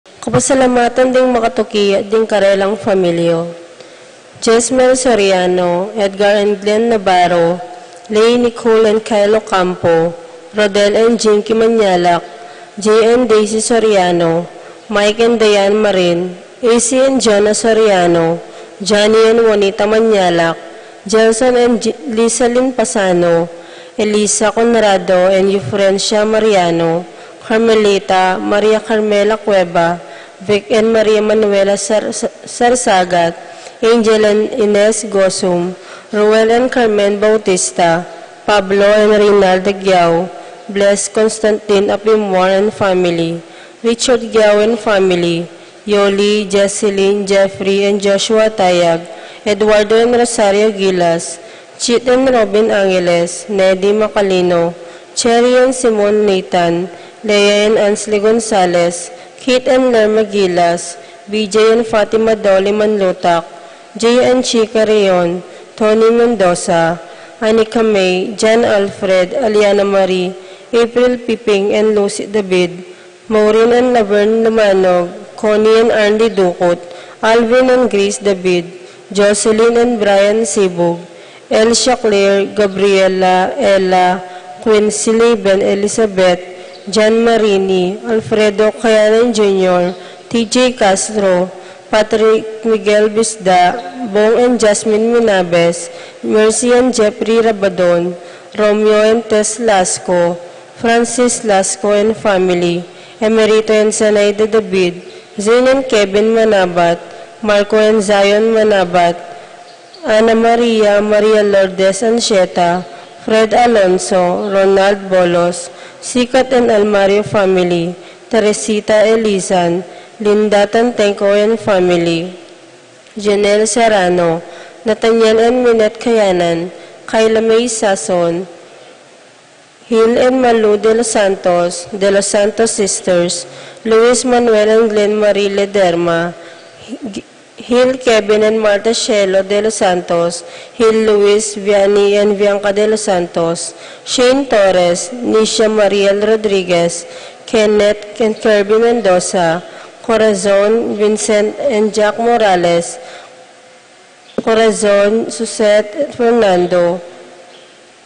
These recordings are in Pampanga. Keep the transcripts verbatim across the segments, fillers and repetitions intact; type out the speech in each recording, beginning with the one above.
Kapasalamatan ding makatuki at ding karelang pamilya. Jesmel Soriano, Edgar and Glenn Navarro, Lay Nicole and Kyle Ocampo, Rodel and Jinky Manyalak, Jay and Daisy Soriano, Mike and Diane Marin, A C and Jonah Soriano, Johnny and Juanita Manyalak, Jelson and J-, Lisa Lynn Pasano, Elisa Conrado and Eufrencia Mariano, Carmelita, Maria Carmela Cueva, Vic and Maria Manuela Sar-, Sarsagat, Angel and Ines Gosum, Ruel and Carmen Bautista, Pablo and Reynalda Giao, Bless Constantine Apimuar and family, Richard Giao and family, Yoli, Jesselyn, Jeffrey, and Joshua Tayag, Eduardo and Rosario Gilas, Chit and Robin Angeles, Nedy Macalino, Cherry and Simon Nathan, Lea and Ansley Gonzalez, Kit and Lerma Gilas, B J and Fatima Dolly Manlutak, Jay and Chica Rayon, Tony Mendoza, Anika May, Jan Alfred, Aliana Marie, April Piping, and Lucy David, Maureen and Laverne Lumanog, Connie and Andy Ducut, Alvin and Grace David, Jocelyn and Brian Sibug, Elsia Claire, Gabriela, Ella, Quincy Laban, Elizabeth, Jan Marini, Alfredo Kayanan Junior, T J Castro, Patrick Miguel Bisda, Bong and Jasmine Minabes, Mercy and Jeffrey Rabadon, Romeo and Tess Lasco, Francis Lasco and family, Emerito and Zenaida David, Zane and Kevin Manabat, Marco and Zion Manabat, Ana Maria, Maria Lourdes Anchieta, Fred Alonso, Ronald Bolos, Sikat and Almario family, Teresita Elizan, Linda Tantengco and family, Janelle Serrano, Nathaniel and Minette Kayanan, Kyla May Sason, Hil and Malu de los Santos, de los Santos Sisters, Luis Manuel and Glenn Marie Lederma, Hil Kevin and Martha Shelo de los Santos, Hil Luis, Vianney and Bianca de los Santos, Shane Torres, Nisha Mariel Rodriguez, Kenneth and Kirby Mendoza, Corazon, Vincent and Jack Morales, Corazon, Suzette and Fernando,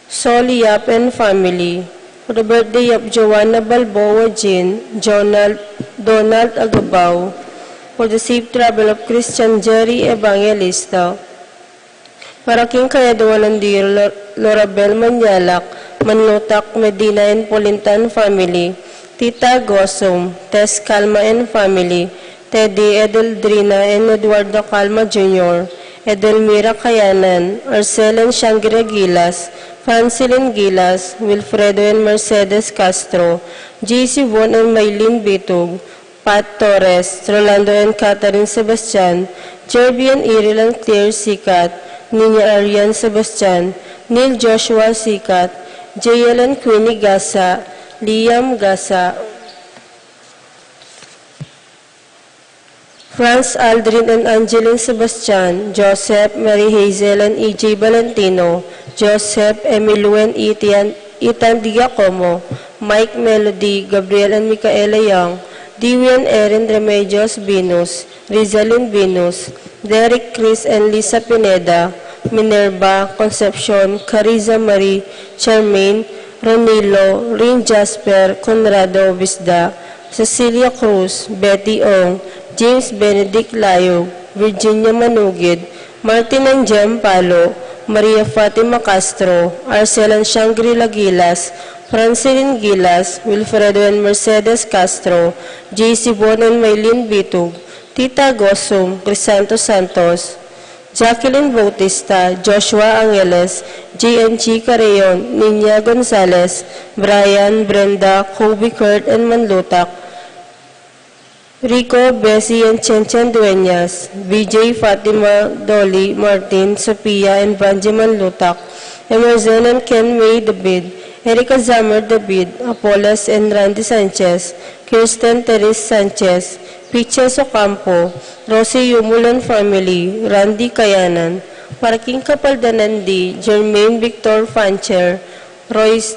Sol Yap and family, for the birthday of Joanna Balboa Jean, Jonald, Donald Agabao, for the safe travel of Christian Jerry Evangelista, para king kayadwa nang Dear Lor-, Lorabel Manyalak, Manlutak, Medina and Polintan family, Tita Gosum, Tess Calma and family, Teddy, Edeldrina and Eduardo Calma Junior, Edelmira Kayanan, Arcel and Shangri Gilas, Francilin Gilas, Wilfredo and Mercedes Castro, J C Bon and Maylin Bitug, Pat Torres, Rolando and Catherine Sebastian, Jerby and Iril and Claire Sikat, Nina Arian Sebastian, Neil Joshua Sikat, J L and Queenie Gasa, Liam Gasa, Franz Aldrin and Angeline Sebastian, Joseph, Mary Hazel and E J Valentino, Joseph, Emilio and Ethan, Ethan Giacomo, Mike, Melody, Gabriel and Micaela Young, Dewey and Erin Remedios Venus, Rizalin Venus, Derek, Chris and Lisa Pineda, Minerva, Concepcion, Cariza Marie, Charmaine, Ronilo, Rin Jasper, Conrado Bisda, Cecilia Cruz, Betty Ong, James Benedict Layog, Virginia Manugid, Martin and Jem Palo, Maria Fatima Castro, Arcel and Shangri-La Gilas, Francilin Gilas, Wilfredo and Mercedes Castro, J C Bon and Maylin Bitug, Tita Gosum, Crisanto Santos, Jacqueline Bautista, Joshua Angeles, J N G Carreon, Nina Gonzalez, Brian, Brenda, Kobe, Kurt and Manlutak, Rico, Bessie and Chen Chen Dueñas, B J, Fatima, Dolly, Martin, Sophia and Vanji Manlutak, Emerson and Ken May David, Erica Zammer David, Apoles and Randy Sanchez, Kirsten Teres Sanchez, Piches Ocampo, Rosie Yumul and family, Randy Kayanan, para king kapaldanan di Jermaine Victor Fancher, Royce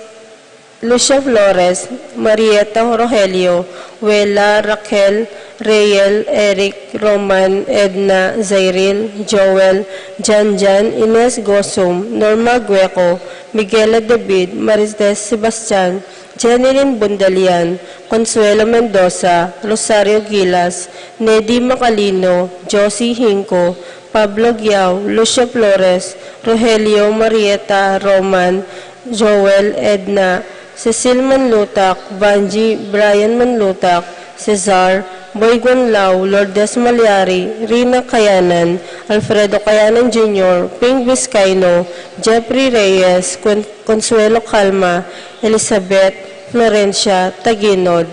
Lucia Flores, Marieta Rogelio, Wela, Raquel, Reyel, Eric, Roman, Edna, Zairil, Joel, Janjan, Ines Gosum, Norma Gueco, Miguela David, Marites Sebastian, Jenilyn Bundalian, Consuelo Mendoza, Rosario Gilas, Nedy Macalino, Josie Hinco, Pablo Giao, Lucia Flores, Rogelio, Marieta, Roman, Joel, Edna, Cecil Manlutak, Vangie, Brian Manlutak, Cesar, Boy Gunlao, Lourdes Malyari, Rina Kayanan, Alfredo Kayanan Junior, Ping Vizcaino, Jeffrey Reyes, Con-, Consuelo Calma, Elizabeth, Florencia, Taginod.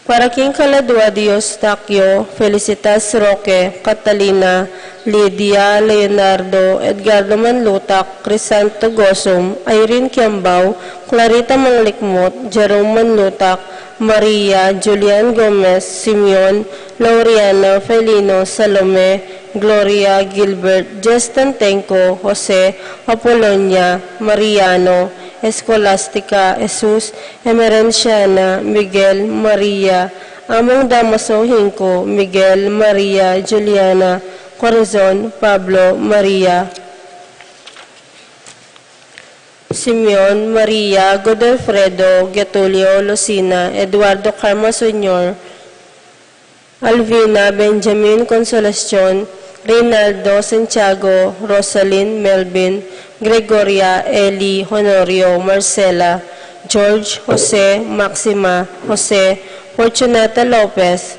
Para king kaladua di Eustaquio, Felicitas Roque, Catalina, Lydia, Leonardo, Edgardo Manlutak, Crisanto Gosum, Irene Kiambao, Clarita Manglikmot, Jerome Manlutak, Maria, Julian Gomez, Simeon, Laureana, Felino, Salome, Gloria, Gilbert, Justin Tenco, Jose, Apolonia, Mariano, Escolastica, Jesus, Emerenciana, Miguel, Maria, Among Damaso Hinco, Miguel, Maria, Juliana, Corazon, Pablo, Maria, Simeon, Maria, Godofredo, Getulio, Lucina, Eduardo Carmo Senior, Alvina, Benjamin, Consolacion, Reynaldo, Santiago, Rosalyn, Melvin, Gregoria, Eli, Honorio, Marcela, George, Jose, Maxima, Jose, Fortunata Lopez,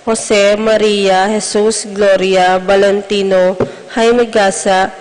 Jose, Maria, Jesus, Gloria, Valentino, Jaime Gasa,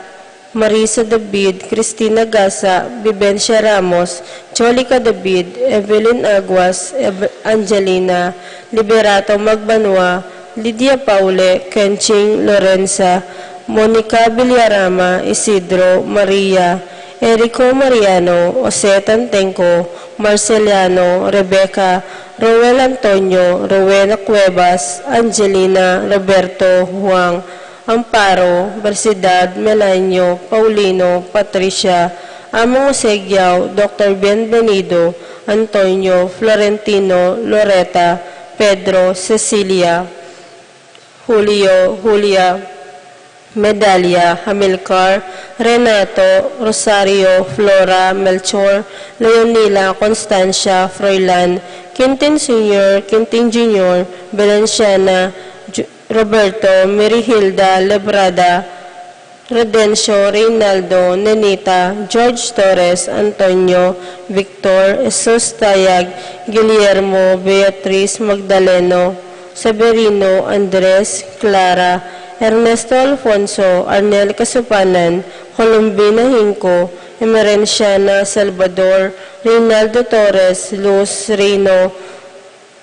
Marisa David, Cristina Gasa, Vivencia Ramos, Jolica David, Evelyn Aguas, Ev-, Angelina, Liberato Magbanua, Lydia Paule, Kenching Lorenza, Monica Villarama, Isidro, Maria, Erico Mariano, Jose Tantenco, Marceliano, Rebecca, Roel Antonio, Rowena Cuevas, Angelina, Roberto, Juan, Amparo, Bersidad, Melanio, Paulino, Patricia, Among Jose Giao, Doctor Bienvenido, Antonio, Florentino, Loreta, Pedro, Cecilia, Julio, Julia, Medalia, Hamilcar, Renato, Rosario, Flora, Melchor, Leonila, Constancia, Froilan, Quintin Senior, Quintin Junior, Valenciana, Ju-, Roberto, Merihilda, Lebrada, Rodencio, Reynaldo, Nenita, George Torres, Antonio, Victor, Jesus Tayag, Guillermo, Beatriz, Magdaleno, Severino, Andres, Clara, Ernesto Alfonso, Arnel Casupanan, Colombina Hinco, Emerenciana Salvador, Reynaldo Torres, Luz Reino,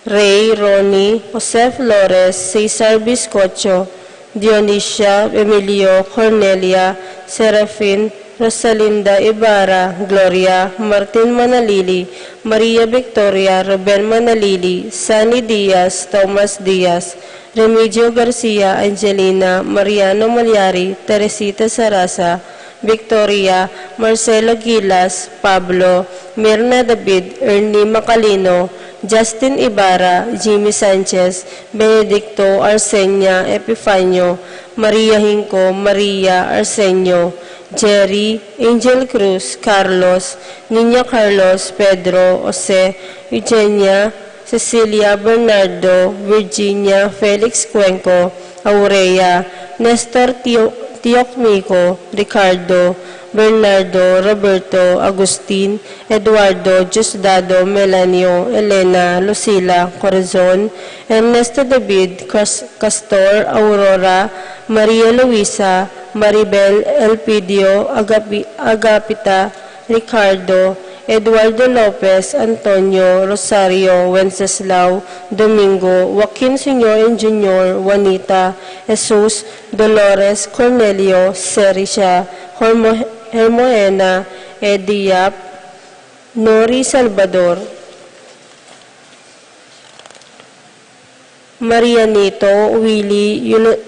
Rey, Ronnie, Jose Flores, Cesar Biscocho, Dionisia, Emilio, Cornelia, Serafin, Rosalinda Ibarra, Gloria, Martin Manalili, Maria Victoria, Ruben Manalili, Sunny Diaz, Thomas Diaz, Remigio Garcia, Angelina, Mariano Malyari, Teresita Sarasa, Victoria, Marcelo Gilas, Pablo, Mirna David, Ernie Macalino, Justin Ibarra, Jimmy Sanchez, Benedicto, Arsenia, Epifanio, Maria Hinco, Maria, Arsenio, Jerry, Angel Cruz, Carlos, Niña Carlos, Pedro, Jose, Eugenia, Cecilia, Bernardo, Virginia, Felix Cuenco, Aurea, Nestor Tio-, Tiocmico, Ricardo, Bernardo, Roberto, Agustin, Eduardo, Diosdado, Melanio, Elena, Lucila, Corazon, Ernesto David, Cas-, Castor, Aurora, Maria Luisa, Maribel, Elpidio, Agapi-, Agapita, Ricardo, Eduardo Lopez, Antonio, Rosario, Wenceslao, Domingo, Joaquin Senior and Junior, Juanita, Jesus, Dolores, Cornelio, Sericia, Hormo-, Hermoena, Eddie Yap, Nori Salvador, Marianito, Willy, Yul-,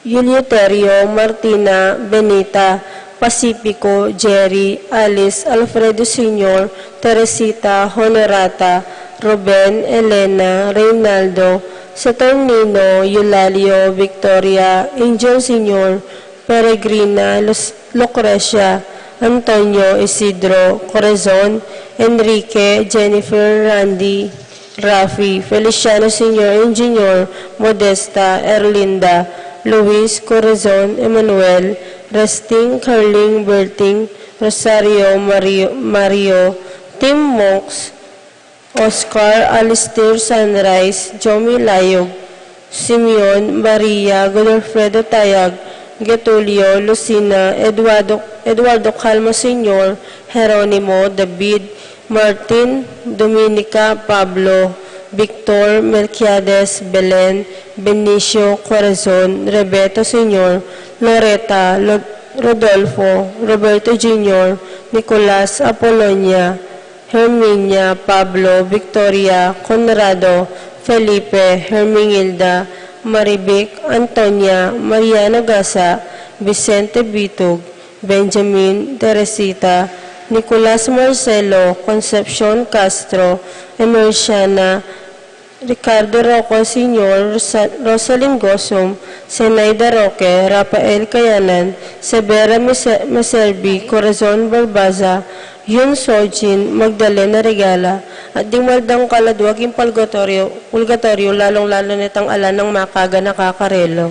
Eleuterio, Martina, Benita, Pacifico, Jerry, Alice, Alfredo Senior, Teresita, Honorata, Ruben, Elena, Reynaldo, Saturnino, Eulalio, Victoria, Angel Senior, Peregrina, Lus-, Lucrecia, Antonio, Isidro, Corazon, Enrique, Jennifer, Randy, Rafi, Feliciano Senior and Junior, Modesta, Erlinda, Luis, Corazon, Emmanuel, Resting, Carling, Berting, Rosario, Mario, Mario, Tim Monks, Oscar, Alistair, Sunrise, Jomi Layog, Simeon, Maria, Godofredo Tayag, Getulio, Lucina, Eduardo, Eduardo Calma Senior, Jeronimo, David, Martin, Dominica, Pablo, Victor, Melquiades, Belen, Benicio, Corazon, Rebeto Senior, Loreta, Lo-, Rodolfo, Roberto Junior, Nicolas, Apolonia, Herminia, Pablo, Victoria, Conrado, Felipe, Hermingilda, Marivic, Antonia, Mariano Gasa, Vicente Bitug, Benjamin, Teresita, Nicolas, Marcelo, Concepcion Castro, Emerciana, Ricardo Rocco Senior, Rosa-, Rosalyn Gosum, Zenaida Roque, Rafael Kayanan, Severa Mese-, Meserbi, Corazon Barbaza, Yun Sojin, Magdalena Regala, at ding maldang kaladwa king purgatorio, purgatorio, lalung-lalu netang ala nang makaganaka karela.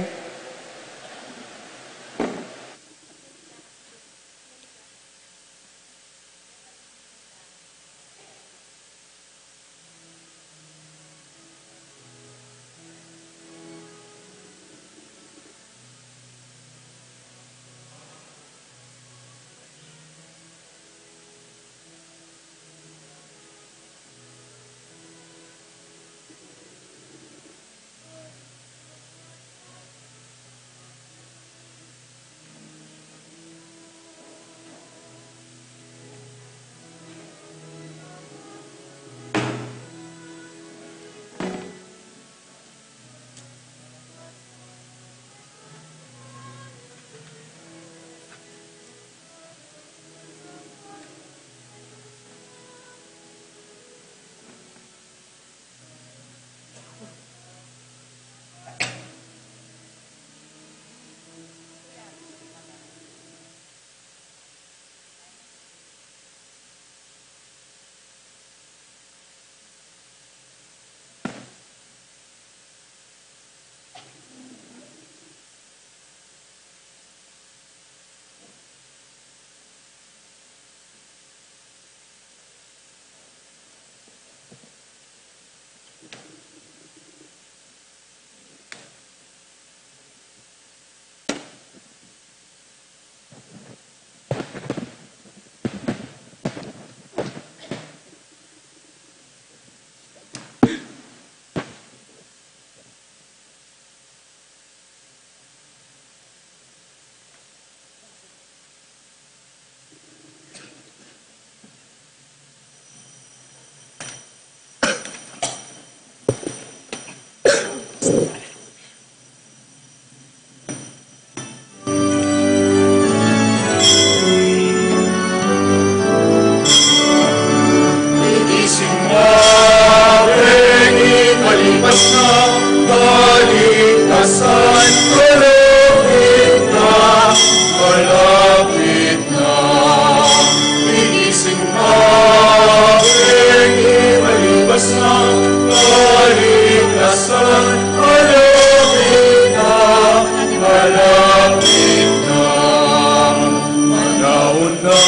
Manaun na,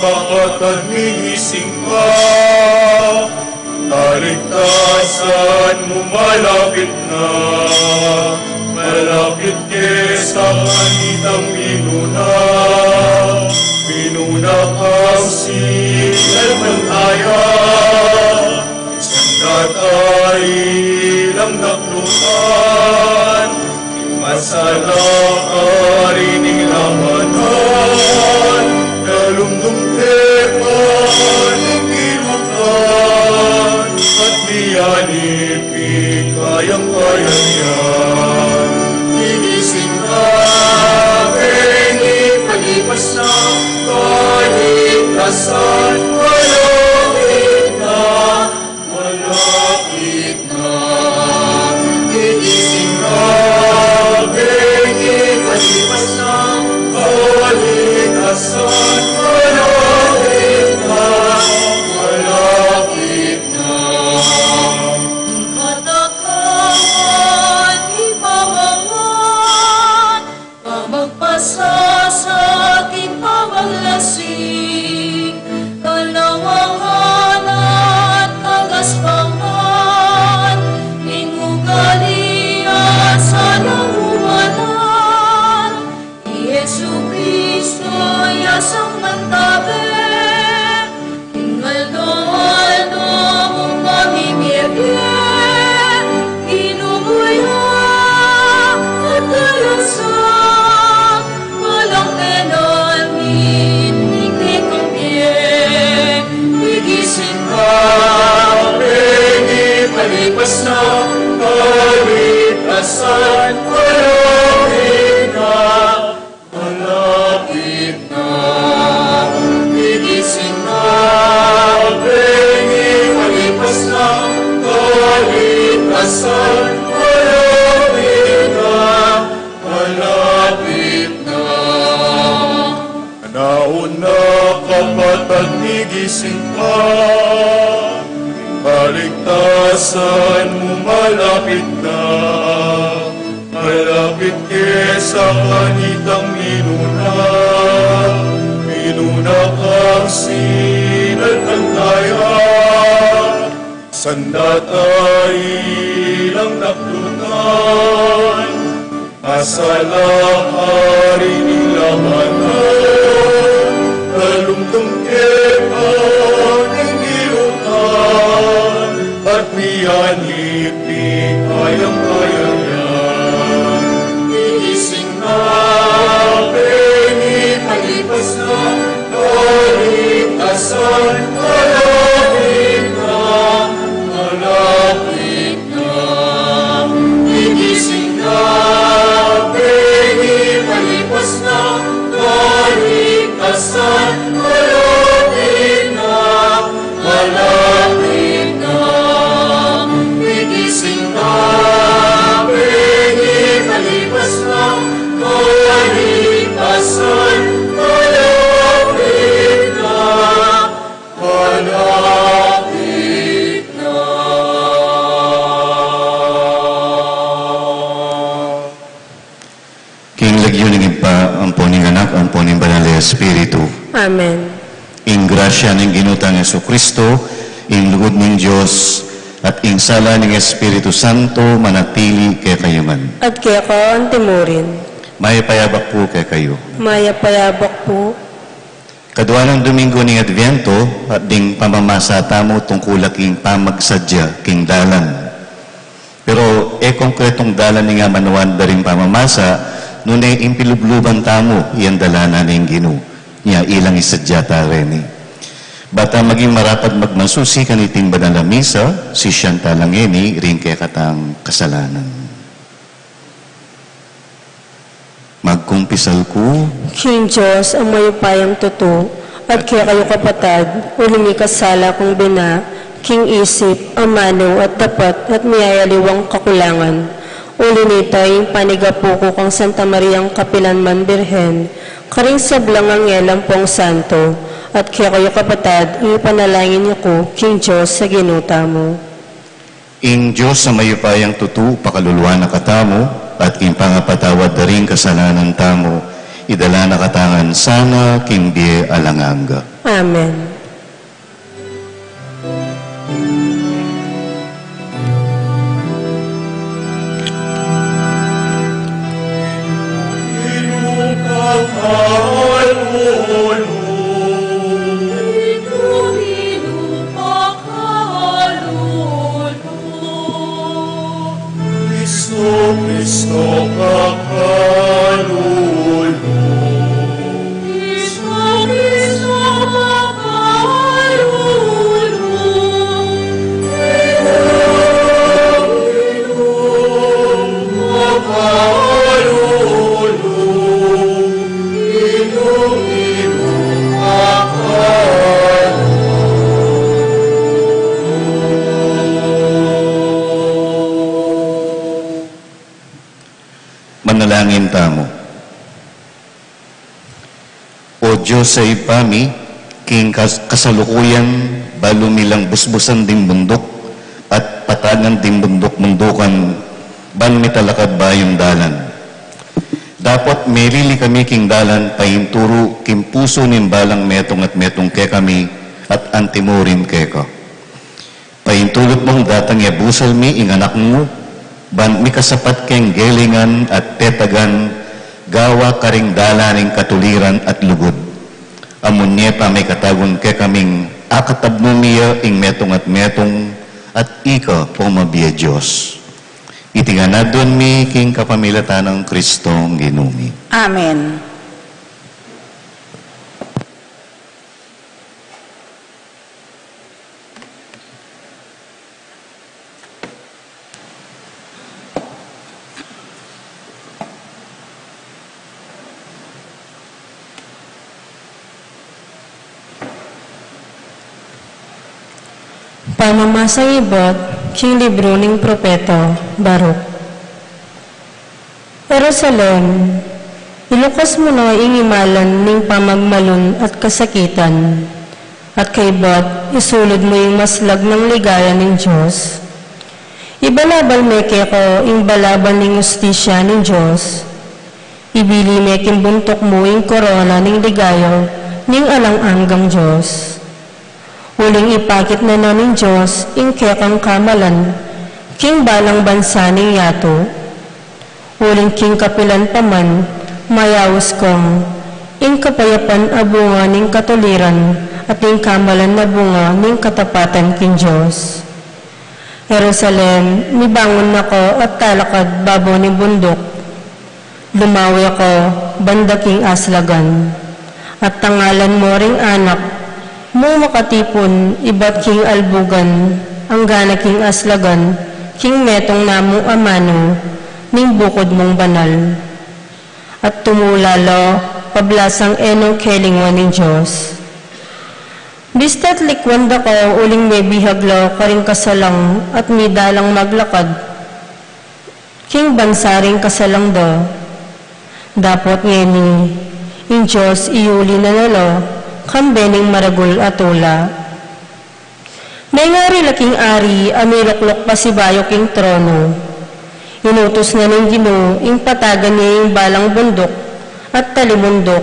kapatad, migising ka. Kaligtasan mu malapit na. Malapit ke sa kanitang minuna. Minuna kang sinalpantaya. Santa, tailang daklutan, masalakarin ing labanan, dalumdum te pa ning pinutan, at miyanip ing kayang-kaya niyan. Gigising ka, Benny, palipas na, kaligtasan, malapit na. Malapit na, Kanitang minuna, minuna kang sinalpantaya. Sandata ilang naklutan, asala hari ning labanan, kalungtung keka ning dilutan, at miyanipit kayang kayayan. Igising na, beni palipas na, kaligtasan malapit na, malapit na. Igising na, beni palipas na, kaligtasan malapit na, malapit na. Igising na, beni palipas na, kaligtasan malapit na, malapit na. King lagyu ning Ibpa, ampo ning Anak, ampo ning Banal a Espiritu. Amen. Ing grasya ning Ginu tang Jesucristo, ing lugud ning Dios, at ing sala ning Espiritu Santo manatili kekayu ngan. At keka antimurin. Mayap a abak pu kekayu. Mayap a abak pu. Kadua nang Domingo ning Adviento, at ding pamamasa tamu tungkul king pamagsadya king dalan. Pero e konkretong dalan ing amanuan da ring pamamasa, nune ing pilubluban tamu ing dalan na ning Ginu, nya ilang isadya ta reni. Bata maging marapat magmasusi kaniting banal a misa, sisian ta la ngeni ring kekatang kasalanan. Magkumpisal ku king Dios a mayupayang tutu, at kekayu kapatad, uling mikasala kung bina, king isip, amanu, at dapat, at miyayaliwang kakulangan. Uli nita, ing panigapu ku kang Santa Mariang kapilanman Birhen, karing sablang anghel ampong santo, at kekayu kapatad, ipanalangin yu ku king Dios a Ginu tamu. Ing Dios a mayupayang tutu pakaluluan na katamu, at ing pangapatawad da ring kasalanan tamu, idala na katamu ngan sana king bie alang angga. Amen. Kristo, Kristo, pakalulu. Kristo, Kristo, pakalulu. Pakalulu. Manalangin tamu. O Dios a Ibpa mi, king kas-, kasalukuyan balu mi lang busbusan ding bunduk at patagan ding bunduk-bundukan, ban mitalakad bayung dalan. Dapot melili kami king dalan paintulu king pusu ning balang metung at metung kekami at antimurin keka. Paintulu't mung datang ya busal mi ing Anak mu, ban mikasapat keng gelingan at tetagan, gawa karing dalan ning katuliran at lugud. Amun nye pamikatagun kekaming akatabnu mi ya ing metung at metung, at ika pung mabie Dios. Iti ngan adwan mi king kapamilatan nang Kristong Ginu mi. Amen. Pamamasang ibat king libru ning propeta Baruch. Jerusalem, ilukas mu no ing imalan ning pamagmalun at kasakitan, at kaybat isulud mu ing maslag nang ligaya ning Dios. Ibalabal me keka ing balaban ning hustisya ning Dios. Ibili me king buntuk mu ing korona ning ligaya ning alang anggang Dios. Uling ipakit na no ning Dios ing kekang kamalan king balang bansa ning yatu. Uling king kapilan pa man, mayaus kang ing kapayapan a bunga ning katuliran at ing kamalan a bunga ning katapatan king Dios. Jerusalem, mibangun na ka at talakad babo ning bunduk. Lumawe ka banda king aslagan, at tangalan mo ring anak mung makatipun ibat king albugan, anggana king aslagan, king metung na mung amanu ning bukud mung banal. At tumula la pablasang e nung kelingwan ning Dios. Bista't likwan da ka uling mebihag la karing kasalang at midalang maglakad king bansa ring kasalang da. Dapot ngeni, ing Dios iyuli na na la kambe ning maragul a tula. Mengari la king ari a milukluk pasibayu king trono. Inutus na ning Ginu ing patagan ne ing balang bunduk at talimunduk,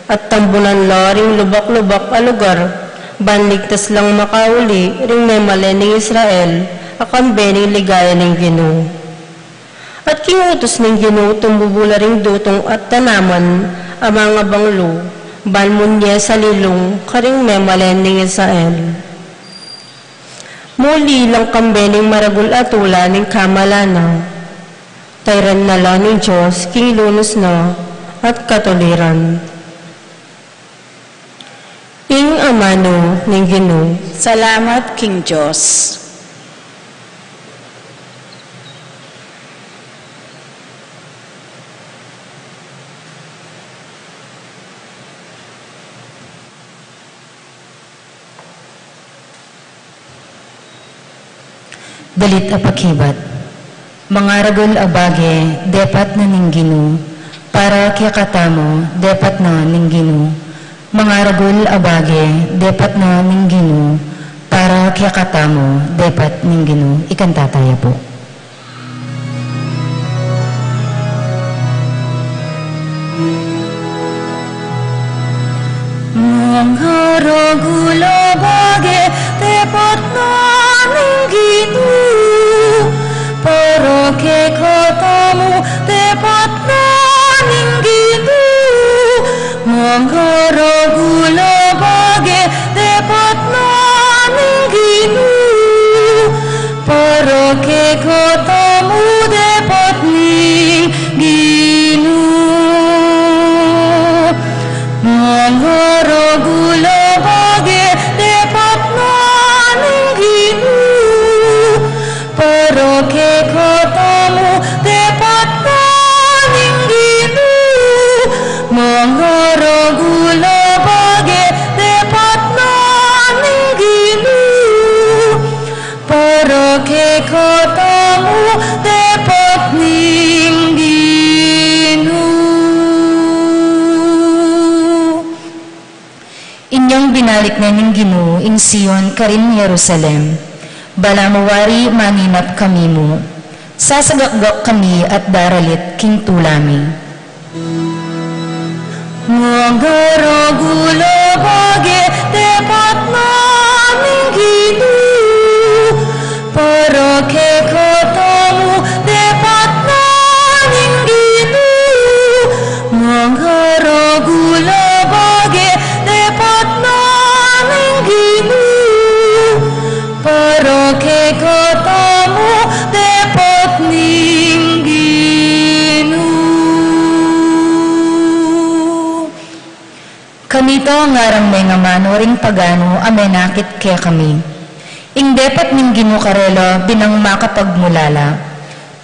at tambunan la ring lubak-lubak a lugar, ban ligtas lang makauli ring memalen ning Israel a kambe ning ligaya ning Ginu. At king utus ning Ginu, tumubu la ring dutung at tanaman a mangabanglu, ban munye salilung karing memalen ning Israel. Muli lang kambe ning maragul a tula ning kamalan na. Tayran na la ning Dios king lunus na at katuliran. Ing amanu ning Ginu. Salamat king Dios. Dalit a pakibat. Mangaragul a bage, depat na ning Ginu, para kekatamu, depat na ning Ginu. Mangaragul a bage, depat na ning Ginu, para kekatamu, depat ning Ginu. Ikanta taya pu. Mangaragul a bage, depat na ning Ginu, para kekatamu, depat na ning Ginu. Mangaragul a bage, depat na ning Ginu, para kekatamu, depat ning Ginu. Mangaragul a bage, depat na ning Ginu, para kekatamu, depat na ning Ginu. Mangaragul a bage, depat na ning Ginu, para kekatamu, depat ning Ginu. Inyang binalik na ning Ginu ing Sion karin Jerusalem, balamu wari maninap kami mu. Sasagakgak kami at daralit king tula mi. Mangaragul a bage, depat na ning Ginu, para kekatamu, depat na ning Ginu. Mangaragul a bage, depat na ning Ginu, para kekatamu, depat ning Ginu. Kanita ngarang mengamanu ring paganu a menakit kekami. Ing depat ning Ginu karela binang makapagmulala.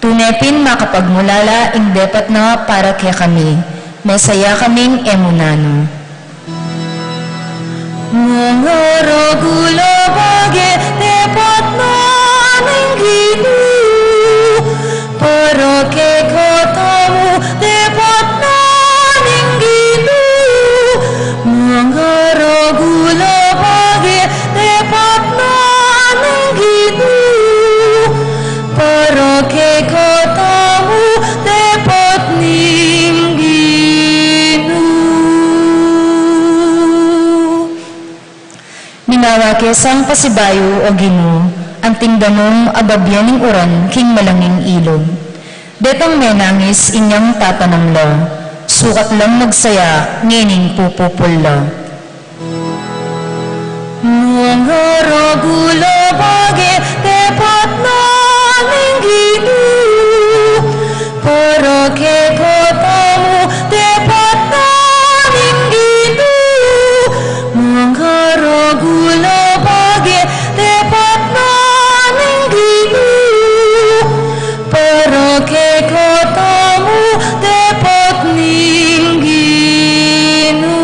Tune pin makapagmulala ing depat na para kekami. Mesaya kaming e mu nanu. Mangaragul a bage, depat na ning Ginu, para kekatamu, depat na ning Ginu. Mangaragul a bage, depat na ning Ginu, para kekatamu, depat ning Ginu. Sang pasibayu, O Ginu, anting danum a babie ning uran king malanging ilug. Detang menangis inyang tatanam la, sukat lang magsaya ngening pupupul la. Mangaragu la bage depat na ning Ginu, para kekatamu depat na ning Ginu. Mangaragu la bage depat na ning Ginu, para kekatamu depat ning Ginu.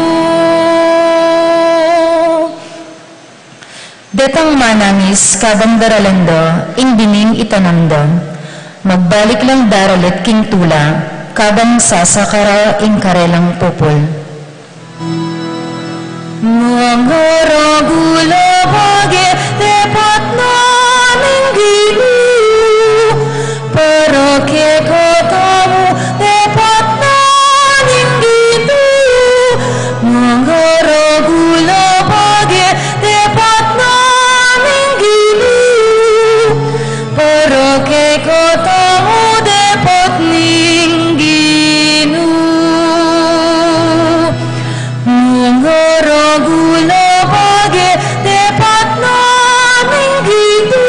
Detang manangis kabang daralan da ing bining itanam da, magbalik lang daralit king tula kabang sasakara ing karelang pupul. Mangaragu la bage depat na ning Ginu, para kekatamu depat na ning Ginu. Mangaragu la bage depat na ning Ginu, para kekatamu depat ning Ginu. Mangaragu la bage depat na ning Ginu,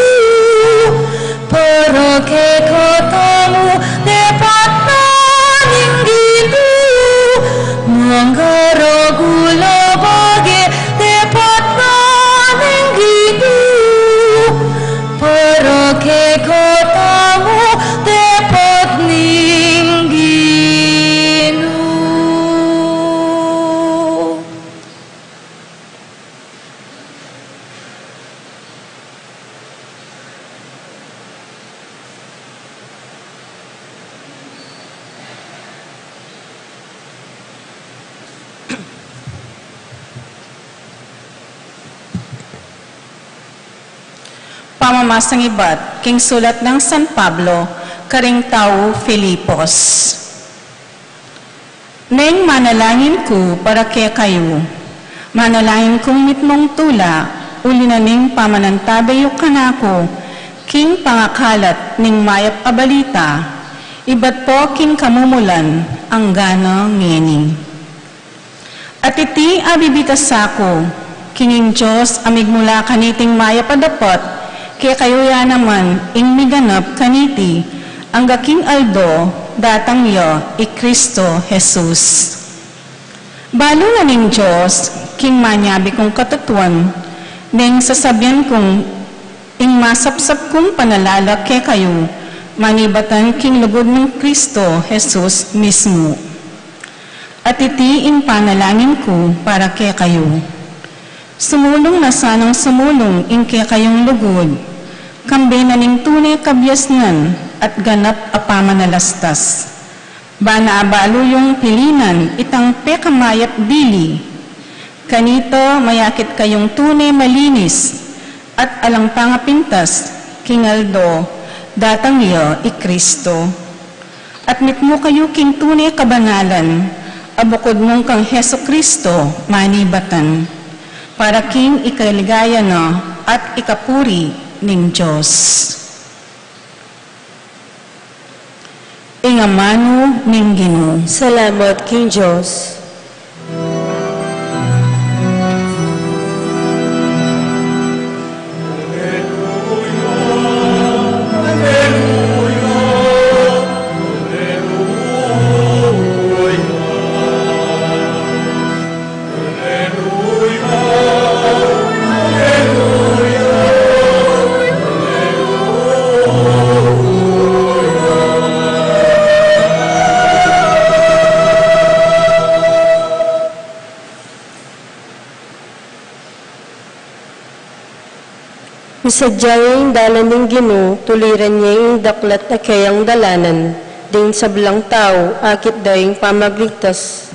para kekatamu depat na ning Ginu. Mangaragu la bage depat na ning Ginu, para kekatamu depat ning Ginu. Pamamasang ibat king sulat nang San Pablo karing tau Filipos. Neng manalangin ku para kekayu, manalangin kung mitmung tula, uli na ning pamanantabe yu kanaku king pangakalat ning mayap a balita, ibat pu king kamumulan, anggana ngeni. At iti a bibitasa ku, king ing Dios a migmula kaniting mayap a dapat, kekayu ya naman ing miganap kaniti, angga king aldo datang ya i Kristo Jesus. Balu na ning Dios, king manyabi kung katutuan, neng sasabian kung ing masapsap kung panalala kekayu, manibatan king lugud nang Kristo Jesus mismu. At iti ing panalangin ku para kekayu. Sumulung na sanang sumulung ing kekayung lugud, kambe na ning tune kabiasnan at ganap a pamanalastas. Bana abalu yung pilinan itang pekamayap dili. Kanita mayakit kayung tune malinis at alang pangapintas king aldo datang ya i Kristo. At mitmu kayu king tune kabanalan, a bukud nung kang Jesu-Kristo manibatan, para king ikaligaya na at ikapuri ning Dios. Ing amanu ning Ginu. Salamat king Dios. Misadya ya ing dalan ning Ginu, tuliran ya ing daklat a keyang dalanan, ding sablang tau akit da ing pamagligtas.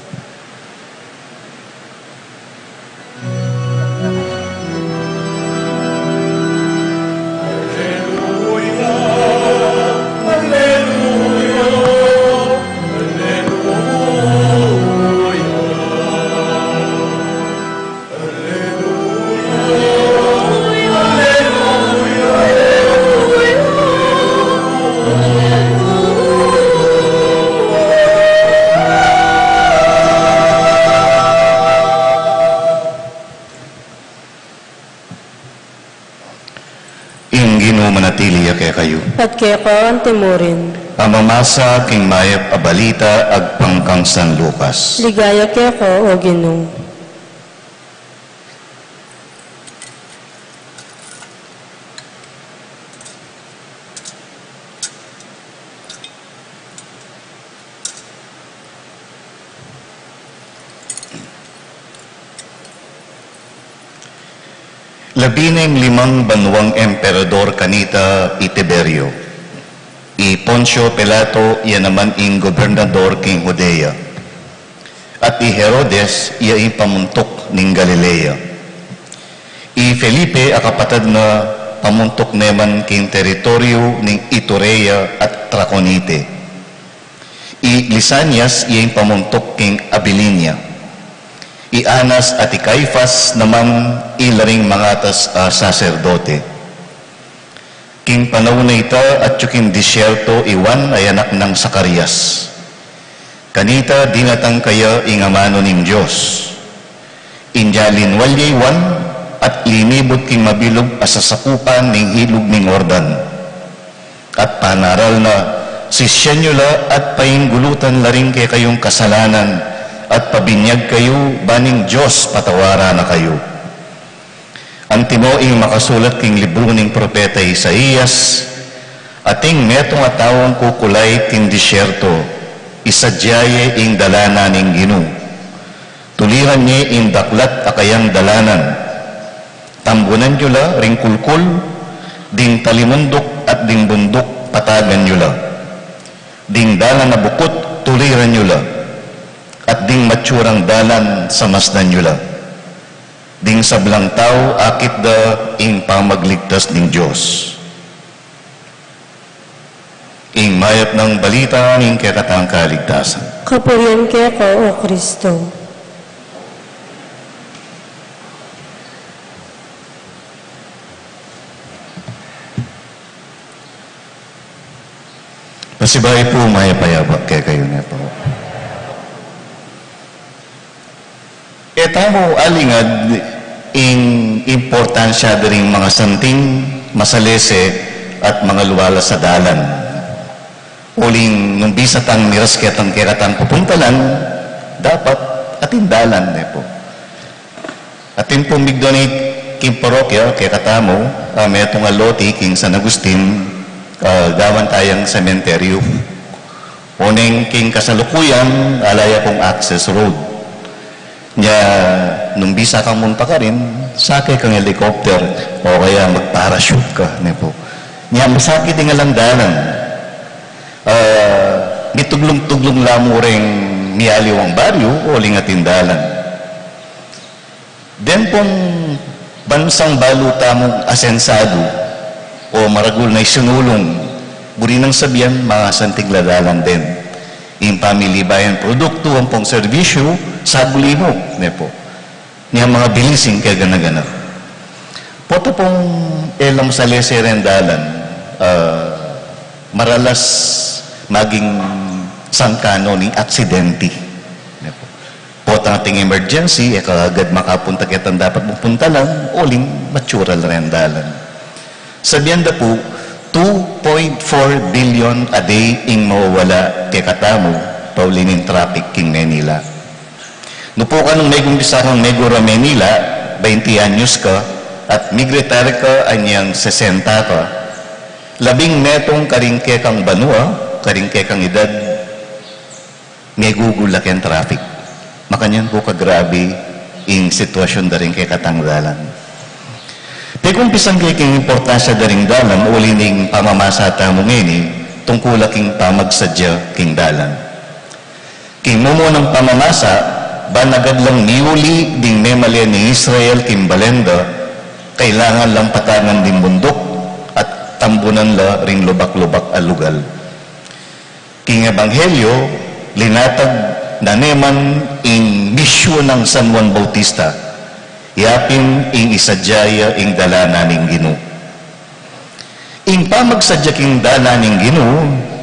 kekayu. At keka antimurin. Pamamasa king mayap a balita agpang kang San Lucas. Ligaya keka, O Ginu. Labi neng limang banuang emperador kanita i Tiberio, i Poncio Pilato ya naman ing gobernador king Judea, at i Herodes ya ing pamuntuk ning Galilea, i Felipe a kapatad na pamuntuk ne man king teritoryu ning Iturea at Traconite, i Lisanias ya ing pamuntuk king Abilinia, i Anas at i Caifas naman ila ring mangatas a saserdote. King panaun a ita atyu king disyerto i Juan a anak nang Zacarias. Kanita dinatang kaya ing amanu ning Dios. Inya linwal ye i Juan at linibut king mabilug a sasakupan ning ilug ning Jordan. At panaral na, sisyan yu la at painggulutan la ring kekayung kasalanan, at pabinyag kayu, ban ning Dios patawaran na kayu. Antimo ing makasulat king libru ning propeta Isaias, ating metung a taung kukulait king disyerto, isadya ye ing dalanan ning Ginu. Tuliran ye ing daklat a kayang dalanan. Tambunan yu la ring kulkul, ding talimunduk at ding bunduk patagan yu la. Ding dalan a bukut, tuliran yu la. At ding matsurang dalan, samasnan yu la. Ding sablang tau, akit da ing pamagligtas ning Dios. Ing mayap nang balita ning kekatang kaligtasan. Kapurian keka, O Kristo. Pasibayu pu, mayap a yabak kekayu ne pu. E tamu alingad ing importansya da ring mangasanting, masalese, at mangalualas a dalan. Uling nung bisa tang miras ketang kekatang pupuntalan, dapat atin dalan ne pu. Atin pung mig-donate king parokya kekatamu, ah, metung a loti king San Agustin, ah, gawan tayang sementeryu. Oneng king kasalukuyan, ala ya pung access road. Nya, nung bisa kang munta karin, sake kang helicopter, o kaya mag-parachute ka, ne pu. Nya, masakit ing alang dalan. Ah, mituglung-tuglung la mu reng mialiwang baryu, uling atin dalan. Deng pung bansang balu tamung asensadu o maragul na isinulung, buri nang sabian, mangasanting la dalan den. Ing pamilibayan produktu ampong serbisyu, saguli mu, ne pu. Nya mangabilis ing kagana-gana. Pota pung e la masalese reng dalan, ah, maralas maging sangkanan ning aksidenti. Potang ating emergency, e ka agad makapunta ketang dapat mupuntalan, uling matsura la reng dalan. Sabian da pu, two point four billion a day ing mawawala kekatamu, pauli ning traffic king Manila. Nu pu kanu nung megumpisa kang megura Manila, bainti anyos ka, at mig-retire ka anyang sesenta ka, labing metung karing kekang banua, karing kekang edad, megugul la keng traffic. Makanyan pu kagrabe ing sitwasyun da ring kekatang dalan. Pegumpisan ke king importansya da ring dalan, uli ning pamamasa tamu ngeni, tungkul la king pamagsadya king dalan. King mumunang pamamasa, ban agad lang miuli ding memalen ning Israel king balen da, kailangan lang patagan ding bunduk at tambunan la ring lubak-lubak a lugal. King Ebanghelyo, linatag na ne man ing misyu nang San Juan Bautista, yapin ing isadya ya ing dalanan ning Ginu. Ing pamagsadya king dalan ning Ginu,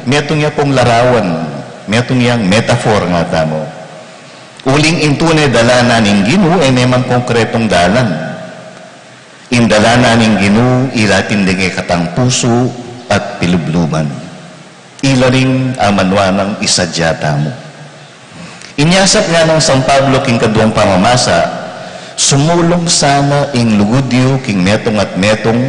metung ya pung larawan, metung yang metaphor ngatamu. Uling ing tune dalanan ning Ginu, e ne man konkretung dalan. Ing dalanan ning Ginu, ila atin ding kekatang pusu, at pilubluban. Ila ring amanwa nang isadya tamu. Inyasat ngana nang San Pablo king kaduang pamamasa, sumulung sana ing lugud yu king metung at metung,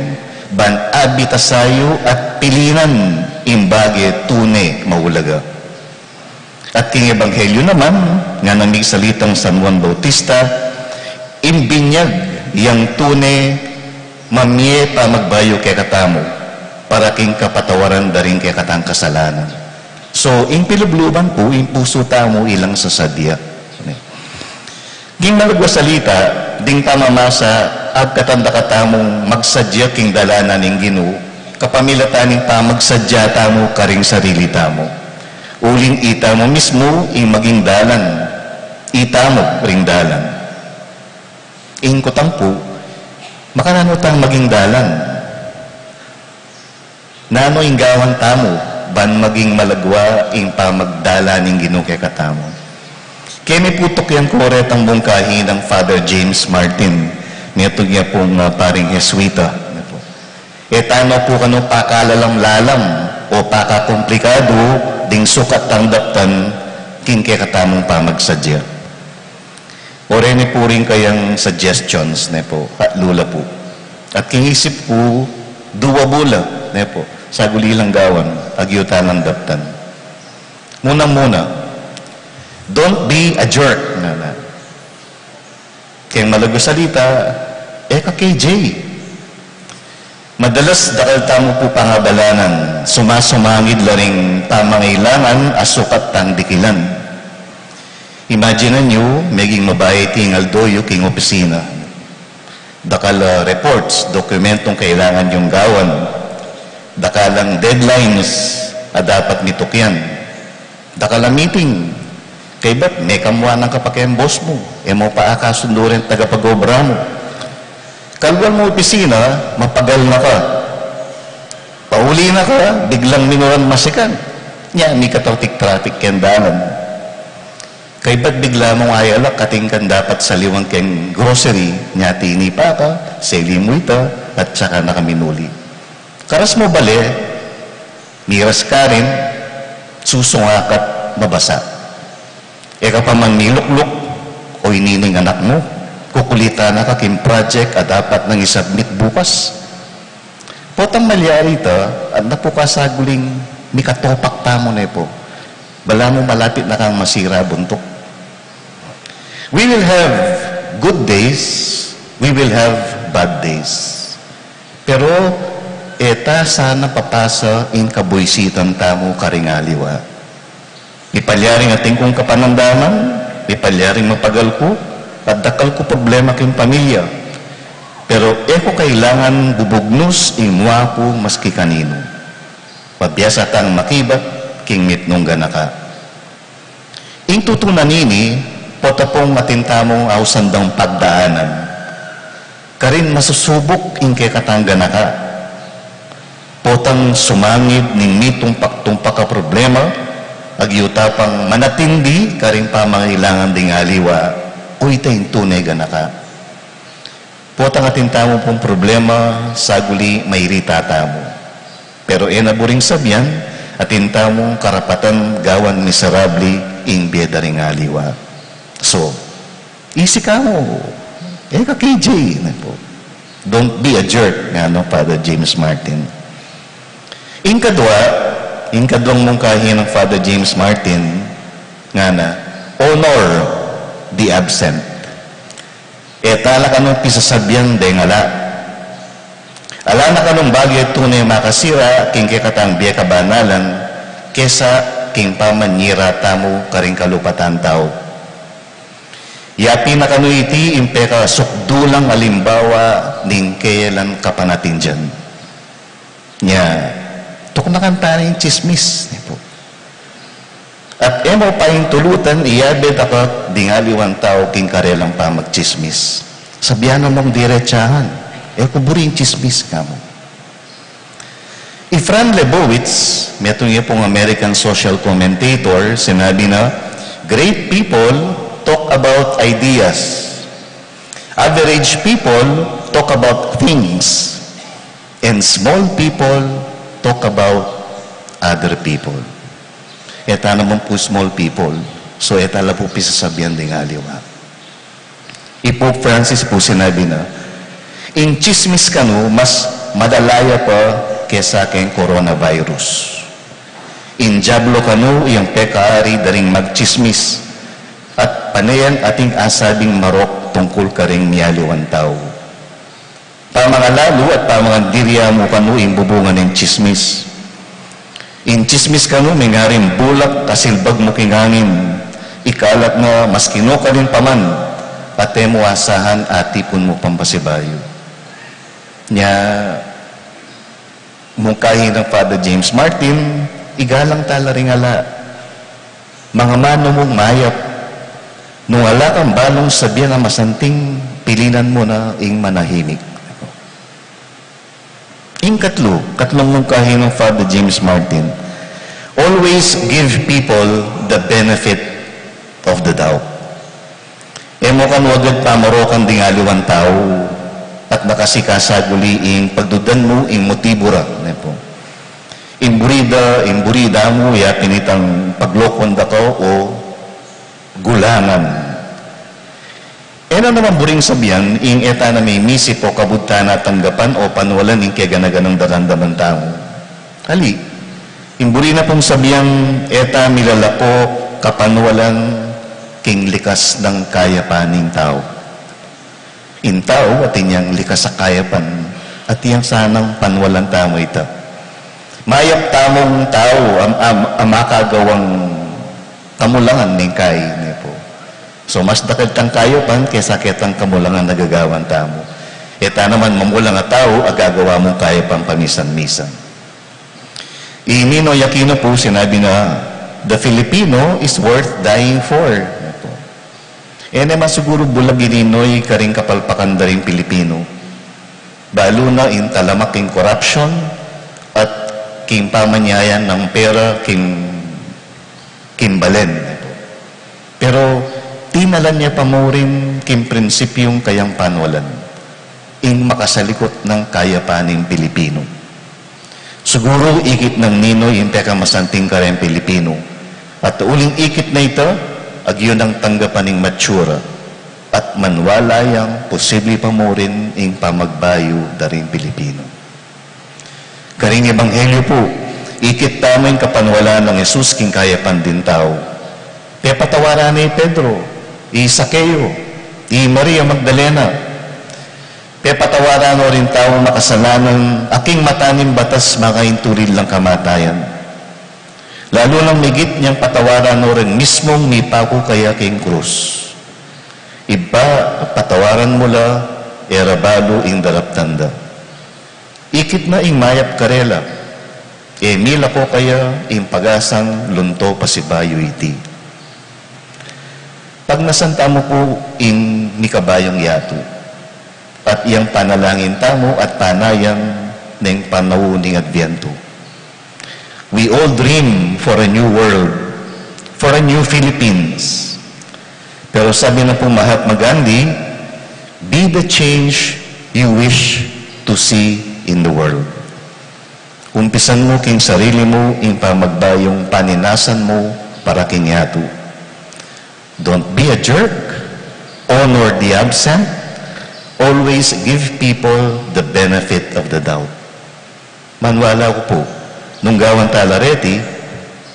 ban abitasan yu at pilinan ing bage tune maulaga. At king ebanghelyu naman, ngana nang migsalitang San Juan Bautista, ing binyag yang tune mamie pamagbayu kekatamu, para king kapatawaran da ring kekatang kasalanan. So, ing pilubluban pu, ing pusu tamu ilang sasadya. Ding malagwa salita, ding pamamasa, agkatan da katamung magsadya king dalan na ning Ginu, kapamilatan ning pamagsadya tamu karing sarili tamu. Uling itamu mismu ing maging dalan, itamu ring dalan. Ing kutang pu, makananu tang maging dalan? Nanu ing gawan tamu, ban maging malagwa ing pamagdalan ning Ginu kekatamu? Keni pu tukyan ku retang mungkahi nang Father James Martin, metung ya pung, ah, paring Jesuita. E tana pu kanu pakalalam-lalam o pakakomplikadu ding sukat tang daptan king kekatamung pamagsadya. O reni pu ring kayang suggestions, ne pu, at lula pu. At king isip ku, duwa bula, ne pu, saguli lang gawan, agyu ta nang daptan. Munang-muna, don't be a jerk, ngana. Keng malagwa salita, e ka K J. Madalas dakal tamu pu pangabalanan, sumasumangid la ring pamangailangan a sukat tang dikilan. Imagine yu, meging mabayat ing aldo yu king opisina. Dakal a reports, dokumentong kailangan yung gawan. Dakal a deadlines a dapat mitukyan. Dakal a meeting. Kaybat, mekamwa nang kapake ing boss mu, e mu pa akasundu ring tagapag-obra mu. Kalwal mu opisina, mapagal na ka. Pauli na ka, biglang minuran masikan. Nya, mika-traffic-traffic keng dalan. Kaybat bigla mung ayalak, atin kang dapat saliwan keng grocery, nya tinipa ka, seli mu ita, at saka na ka minuli. Karas mu bale, miras karin, susunga ka't mabasa. E ka pa man milukluk, o ini ning anak mu, kukulitan na ka king project a dapat nang i-submit bukas. Potang malyari ita, at napukasan guling mikatopak tamu ne pu. Balamu malapit na kang masira buntuk. We will have good days, we will have bad days. Pero, e ta sana papasa ing kabuisitan tamu karing aliwa. Mipalyaring atin kung kapanamdaman, mipalyaring mapagal ku, at dakal ku problema king pamilya. Pero e ku kailangan bubugnus ing mua ku maski kaninu. Mabiasa tang makibat king mitmung ganaka. Ing tutunan nini, pota pung atin tamung ausan dang pagdaanan. Karin masusubuk ing kekatang ganaka. Potang sumangid ning mitumpak-tumpak a problema, agyu ta pang manatindi karing pamangailangan ding aliwa, o ita ing tune ganaka. Potang atin tamu pung problema, saguli mairita tamu. Pero e na buring sabian, atin tamung karapatan gawan miserable ing bie da ring aliwa. So, isi ka mu, e ka K J, ne pu. Don't be a jerk, ngana nang Father James Martin. Ing kadua, ing kaduang mungkahi nang Father James Martin, ngana, honor the absent. E ta la kanung pisasabian deng ala. Ala na kanung bage tune makasira king kekatang bie kabanalan kesa king pamanyira tamu karing kalupatan tau. Yapin na kanu iti ing pekasukdulang alimbawa ning kayang kapanatindian. Nya, tuknakan ta na ing tsismis, ne pu. At e mu pa ing tulutan, iyabe da ka ding aliwang tau king karelang pamagtsismis. Sabian na mung diretsahan, e ku buri ing tsismis, ngana mu. I Fran Lebowitz, metung ya pung American social commentator, sinabi na, "Great people talk about ideas. Average people talk about things. And small people talk about other people. E ta naman pu small people, so e ta la pu pisasabian ding aliwa. I Pope Francis pu sinabi na, ing tsismis kanu mas madala ya pa kesa keng coronavirus. Ing dyablo kanu yang pekaari da ring magtsismis, at pane yang ating asabing marok tungkul karing mialiwang tau. Pamangalalu at pamangandirya mu kanu ing bubungan ning tsismis. Ing tsismis kanu mengaring bulak a silbag mu king angin, ikalat na mas kinukaling paman, at e mu asahan atipun mu pang pasibayu. Nya, mungkahi nang Father James Martin, igalang tala ring ala. Mangamanu mung mayap, nung ala kang balung sabian a masanting, pilinan mu na ing manahimik. Ing katlu, katlung mungkahi nang Father James Martin, always give people the benefit of the doubt. E mu kanu agad pamarokan ding aliwang tau, at nakasi kasaguli ing pagdudan mu ing motibu ra, ne pu. Ing buri da, ing buri da mu, ya pin itang paglokon da ka o gulangan. E na naman buring sabian, ing e ta na mimisi pu kabud ta na tanggapan o panwalan ing kegana-ganang daramdaman tamu. Ali, ing buri na pung sabian, e ta milalako kapanwalan king likas nang kayapan ning tau. Ing tau atin yang likas a kayapan, at yang sanang panwalan tamu ita. Mayap tamung tau a, a, a makagawang kamulangan ning kai, ne pu. So, mas dakal tang kayapan kesa ketang kamulangan a gagawan tamu. E ta naman mamulang a tau a gagawa mung kayapan pamisan-misan. I Ninoy Aquino pu sinabi na, "The Filipino is worth dying for." E ne man siguru bulag i Ninoy karing kapalpakan da ring Pilipino. Balu na ing talamak king korapsyon at king pamanyayan nang pera king, king balen. Pero tinalan ya pa mu rin king prinsipyung kayang panwalan, ing makasalikut nang kayapan ning Pilipino. Siguru ikit nang Ninoy ing pekamasanting kareng Pilipino, at uling ikit na ita, agyu nang tanggapan ning matsura, at manwala yang posible pa mu rin ing pamagbayu da ring Pilipino. Karing ebanghelyo pu, ikit tamu ing kapanwalan nang Jesus king kayapan ding tau. Pepatawaran ne i Pedro, i Zaqueo, i Maria Magdalena. Pepatawaran no ring taung makasalanan a king mata ning batas makaintulid lang kamatayan. Lalu nang migit nyang patawaran no ring mismung mipaku kaya king krus. Ibpa, patawaran mu la, e ra balu ing daraptan da. Ikit na ing mayap karela, e milako kaya ing pag-asang lunto pasibayu iti. Pagnasan tamu pu ing mikabayung yatu, at yang panalangin tamu at panayam ning panaun ning Adviento. We all dream for a new world, for a new Philippines. Pero sabi na pung Mahatma Gandhi, "Be the change you wish to see in the world." Umpisan mu king sarili mu ing pamagbayung paninasan mu para king yatu. Don't be a jerk. Honor the absent. Always give people the benefit of the doubt. Manwala ku pu, nung gawan tala reti,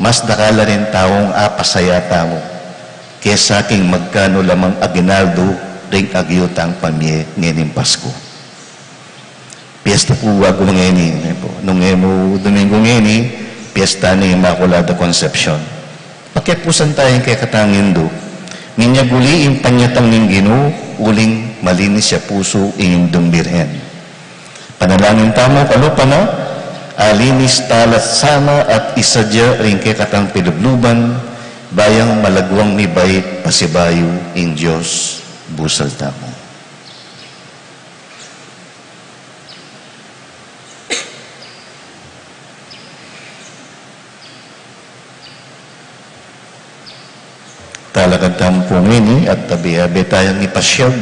mas dakal la ring taung apasaya tamu kesa king magkanu la mang aguinaldo ring agyu tang pamie ngening Pasku. Piesta pu Waguma ngeni, ne pu. Nung e mu Domingo ngeni, piesta ning Inmaculada Concepcion. Pakiapusan taya ing kekatang Indu, minyag uli ing panyatang ning Ginu, uling malinis ya pusu ing Indung Birhen. Panalangin tamu, kalupa na, alinis tala sana at isadya ring kekatang pilubluban, ba yang malagwang mibait pasibayu ing Dios busal tamu. Talakad tamu pu ngeni at abe-abe tayang ipasyag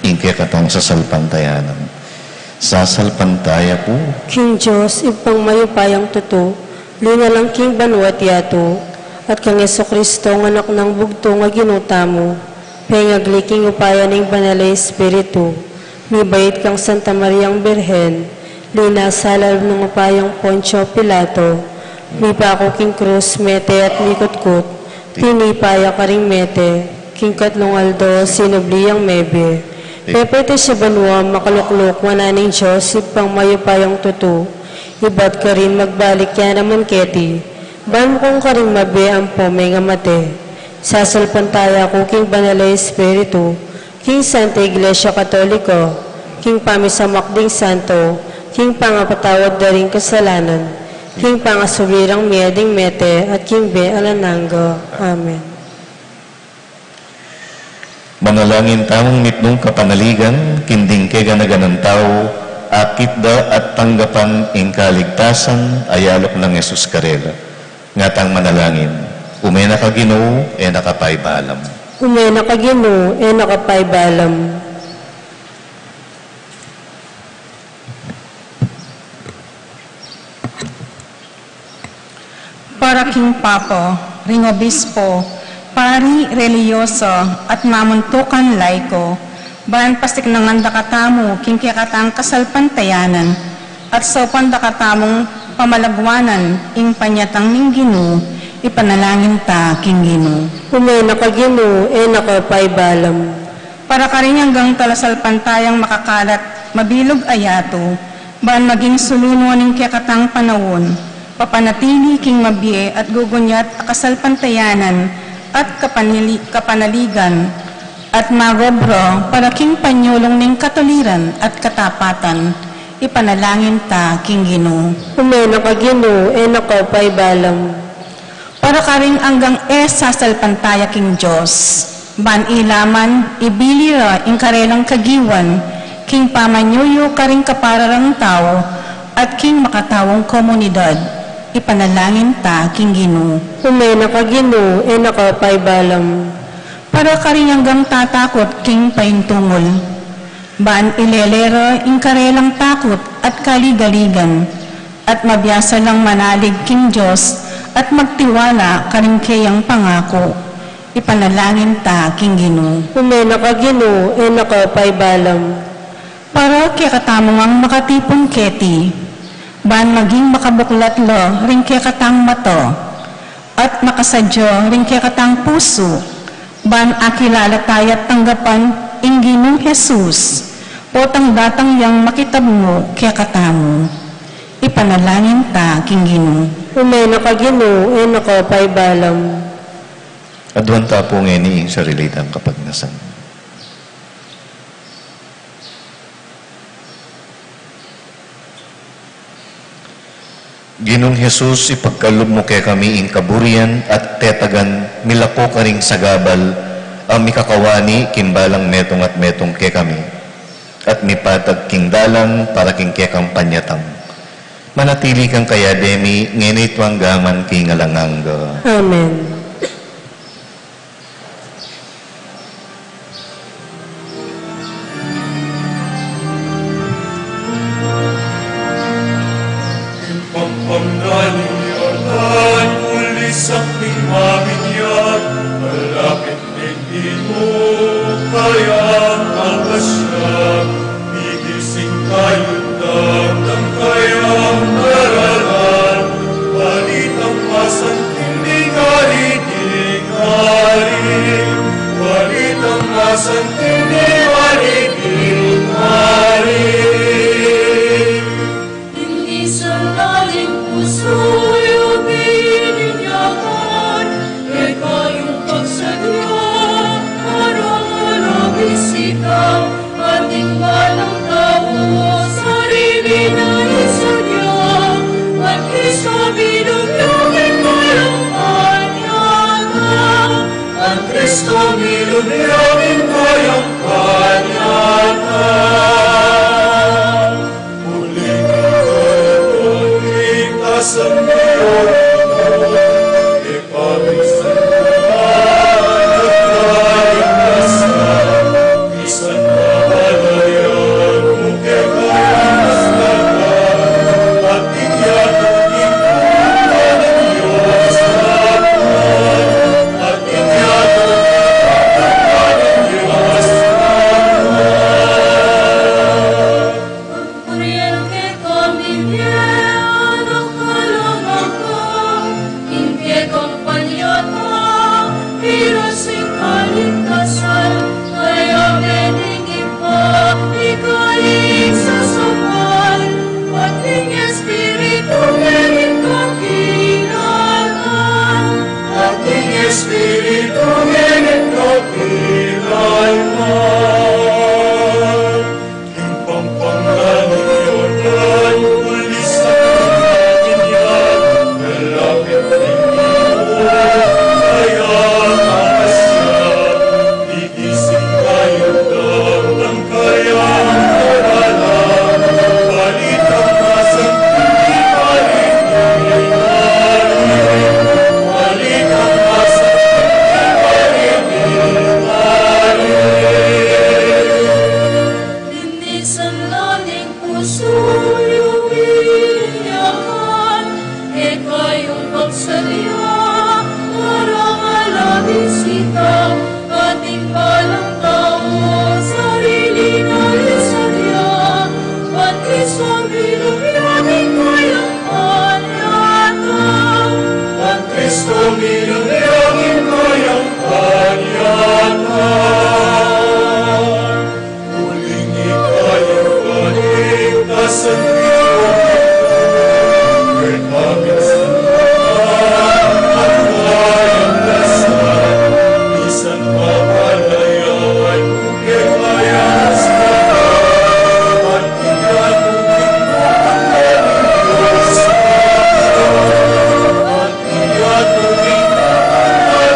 ing kekatang sasalpantayanan. Sasalpantaya ku king Dios, Ibpang mayupayang tutu, linalang king banua't yatu, at kang Jesucristo, a Anak nang bugtung a Ginu tamu, pengagli king upaya ning Banal a Espiritu, mibait kang Santa Mariang Birhen, linasa lalam ning upayang Poncio Pilato, mipaku king krus, mete at mikutkut, tinipa ya karing mete, king katlung aldo sinubli yang mebie. Pepaitas ya banua, makalukluk wanan ning Dios, Ibpang mayupayang tutu, ibat karin magbalik ya naman keti, ban mukang karing mabie ampo mengamate. Sasalpantaya ku king Banal a Espiritu, king Santa Iglesia Katolika, king pamisamak ding santo, king pangapatawad da ring kasalanan, king pangasubli rang mie ding mete, at king bie alang angga. Amen. Manalangin tamung mitmung kapanaligan, king ding keganaganang tau, akit da at tanggapan ing kaligtasan a yalok nang Jesus karela. Ngatang manalangin, ume na ka Ginu, e na ka paibalam. Ume na ka Ginu, e na ka paibalam. Para king Papa, ring Obispo, pari, relihiyoso, at mamuntukan laiko, ban pasiknangan da katamu king kekatang kasalpantayanan, at saupan da katamung pamalagwanan ing panyatang ning Ginu, ipanalangin ta king Ginu. Ume na ka Ginu, e na ka paibalam. Para karing anggang talasalpantayang makakalat, mabilug a yatu, ban maging sulunu ning kekatang panaun, papanatili king mabie at gugunyat a kasalpantayanan at kapanili-, kapanaligan, at magobra para king panyulung ning katuliran at katapatan, ipanalangin ta king Ginu. Ume na ka Ginu, e na ka paibalam. Para karing anggang e sasalpantaya king Dios, ban ila man ibili ra ing karelang kagiwan, king pamanyuyu karing kapararang tau, at king makataung komunidad, ipanalangin ta king Ginu. Ume na ka Ginu, e na ka paibalam. Para karing anggang tatakut king paintungul, ban ilele ra ing karelang takut at kaligaligan, at mabiasa lang manalig king Dios, at magtiwala karing keyang pangaku, ipanalangin ta king Ginu. Ume na ka Ginu, e na ka paibalam. Para kekatamu ngang makatipun keti, ban maging makabuklat la ring kekatang mata, at makasadya ring kekatang pusu, ban akilala taya't tanggapan ing Ginung Jesus, potang datang yang makitabmu kekatamu. Ipanalangin ta king Ginu. Ume na ka Ginu, e na ka paibalam. Aduan ta pu ngeni ing sarili tang kapagnasan. Ginung Jesus, ipagkalub mu kekami ing kaburian at tetagan milako karing sagabal a mikakawani king balang metung at metung kekami, at mipatag king dalan para king kekang panyatang. Manatili kang kayademi, ngeni at angga man king alang angga. Amen. Migising kayu't datang kayang daralan, balitang masanting ning ari ding ari, balitang masanting ning ari ding ari. Ing isang laling pusu yu bininyagan, kekayung pagsadya, para bisita, ating balang tau, sarili na isadia, at Kristo milub ya king kayang panyatang, at Kristo milub ya king kayang panyatang. Espiritu, menit na pilan na. King pampang langit Jordan, ulisan na rin ya, lalapit king Ginung kaya ang asya. Igising kayu dang kaya ang karala, balitang masanting iparin, iparin, balitang masanting iparin, iparin. Linisan la ning pusu yu, binyagan, e kayung pagsalya, para nga la bisita, ating palang tau, sarili na rin sadya, Ban Kristo milung ya king kayang panyatang, Ban Kristo milung ya king kayang panyatang. Uling ikayu kaligtasan, kekami sanang, ang kayang dasal, misan papalayawan, kekaya sanang, at iyatu king kapangyarihan, at iyatu king kapangyarihan.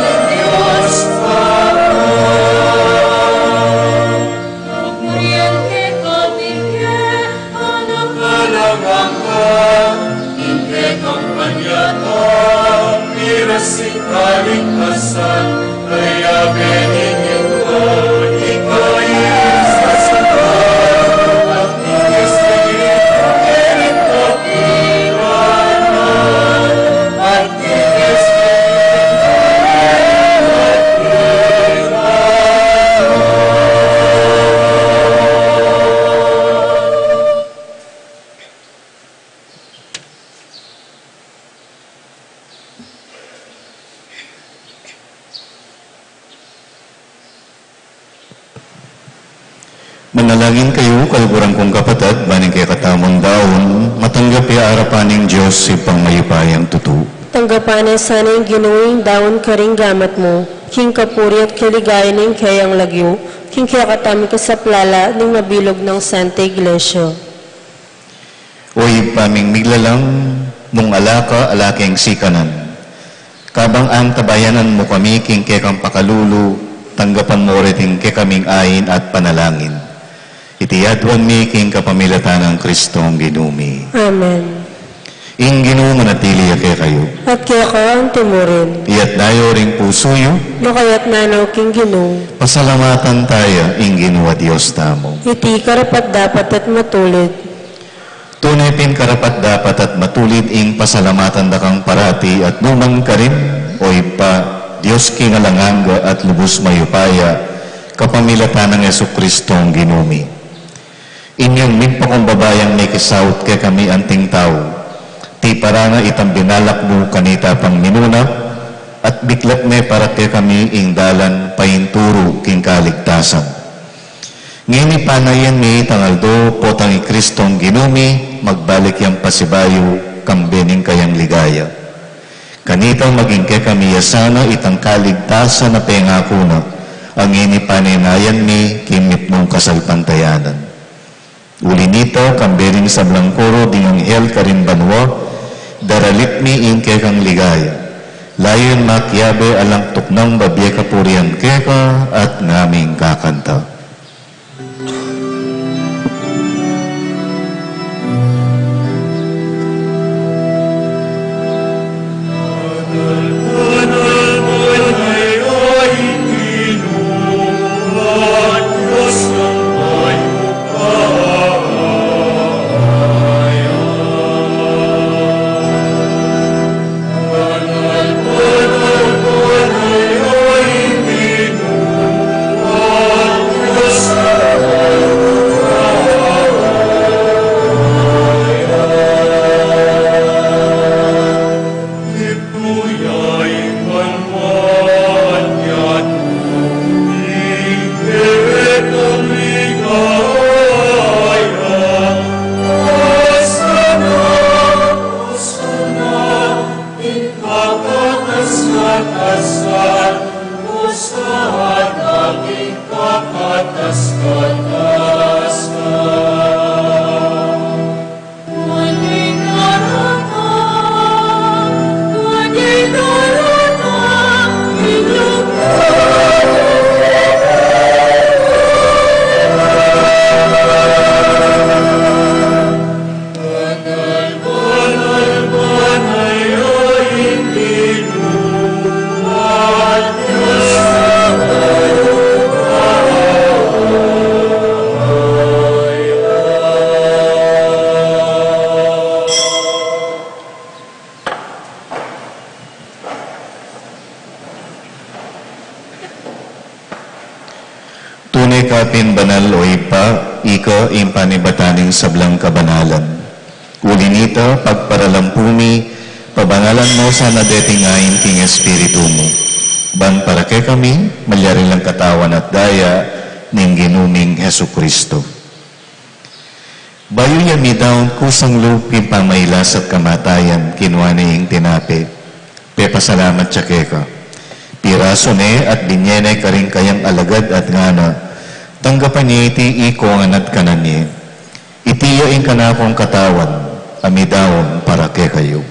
Purian kekami, keka na kalangan ka, ing kekang panyatang, miras ing kaligtasan, kaya benigyan ka, ika ing sasamba, at ing Espiritu, ing kapilan na, at Manalangin kayu, kaluguran kung kapatad, ban ing kekatamung daun, matanggap ya arapan ning Dios, Ibpang mayupayang tutu. Tanggapan na sana ning Ginu ing daun karing gamat mu, king kapurian at kaligayan ning kayang lagyu, king kekatamung kasaplalan ning mabilug nang Santa Iglesia. O Ibpa ming miglalang, nung ala ka, ala keng sikanan. Kabang antabayanan mu kami king kekang pakalulu, tanggapan mu rin ing kekaming ain at panalangin. Iti aduan mi king kapamilatan nang Kristong Ginu mi. Amen. Ing Ginu manatili ya kekayu. At keka anti mu rin. Iyatas yu ring pusu yu. Makayatas na no king Ginu. Pasalamatan taya ing Ginu a Dios tamu. Iti karapat-dapat at matulid. Tune pin karapat-dapat at matulid ing pasalamatan da kang parati at nu man karin, O Ibpa, Dios king alang angga at lubus mayupaya, kapamilatan nang Jesukristong Ginu mi. Inyang migpakumbaba yang mekisaut kekami anting tau, tiparan na itang binalak mu kanita pang minuna, at biklat me para kekami ing dalan painturu king kaligtasan. Ngeni panayan mi itang aldo, potang i Kristong Ginu mi, magbalik yang pasibayu, kambe ning kayang ligaya. Kanita maging kekami ya sana itang kaligtasan a pengaku na, a ngeni panayan mi, king mipnung kasalpantayanan. Uli nita, kambe ning sablang koro ding anghel karin banua, daralit mi ing kekang ligaya. Layun makiabe alang tuknang babie kapurian keka at ngaming kakanta. Keka pin banal, o Ibpa, ika ing panibatan ning sablang kabanalan. Uli na nita, pagparalampu mi, pabanalan mu sana deting ain king Espiritu mu, ban para kekami malyari lang katawan at daya ning Ginu ming Jesucristo. Bayu ya midaun kusang lub king pamailas at kamatayan, kinua ne ing tinape, pepasalamat ya keka, pirasu ne at binye ne karing kayang alagad at ngana, tanggapan ye iti ikongan at kanan ye. Iti ya ing kanakung katawan a midaun para kekayu.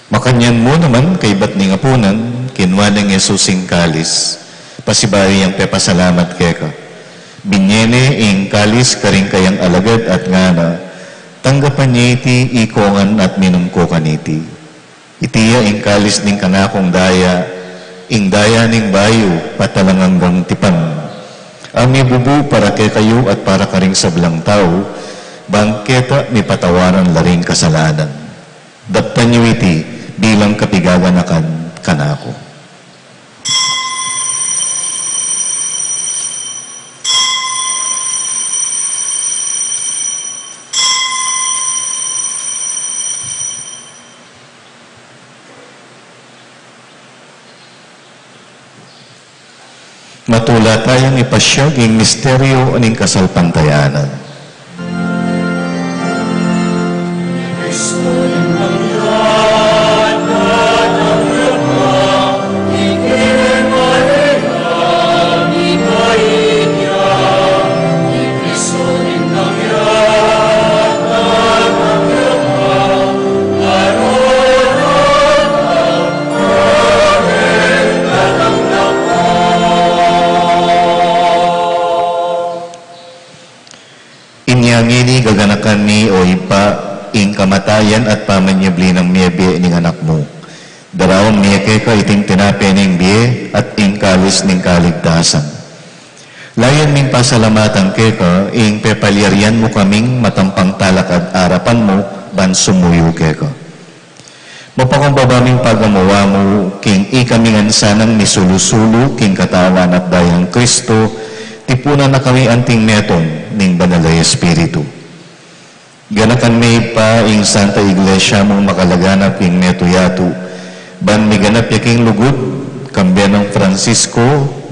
Makanyan mu naman, kaybat ning apunan, kinua neng Jesus ing kalis, pasibayu yang pepasalamat keka, binye ne ing kalis karing kayang alagad at ngana, tanggapan ye iti ikongan at minum ko kaniti. Iti ya ing kalis ning kanakung daya, ing daya ning bayu at alang anggang tipan, a mibubu para kekayu at para karing sablang tau, ban keta mipatawaran la ring kasalanan. Daptan yu iti bilang kapigaganakan kanaku. Matula tayang ipasyag ing misteryu ning kasalpantayanan. Inya ngeni gaganakan mi, o Ibpa, ing kamatayan at pamanyubli nang mie bie ning Anak mu. Daraun mi keka iting tinape ning bie at ing kalis ning kaligtasan. Layan ming pasalamatan keka ing pepalyarian mu kaming matampang talakad arapan mu ban sumuyu keka. Mapakumbaba ming pagamuan mu king ikami ngan sanang misulu-sulu king katawan at daya nang Kristo, tipunan na kami anting metung ning Banal a Espiritu. Ganakan me Ibpa ing Santa Iglesia mung makalaganap king metung yatu, ban miganap ya king lugud, kambe nang Francisco,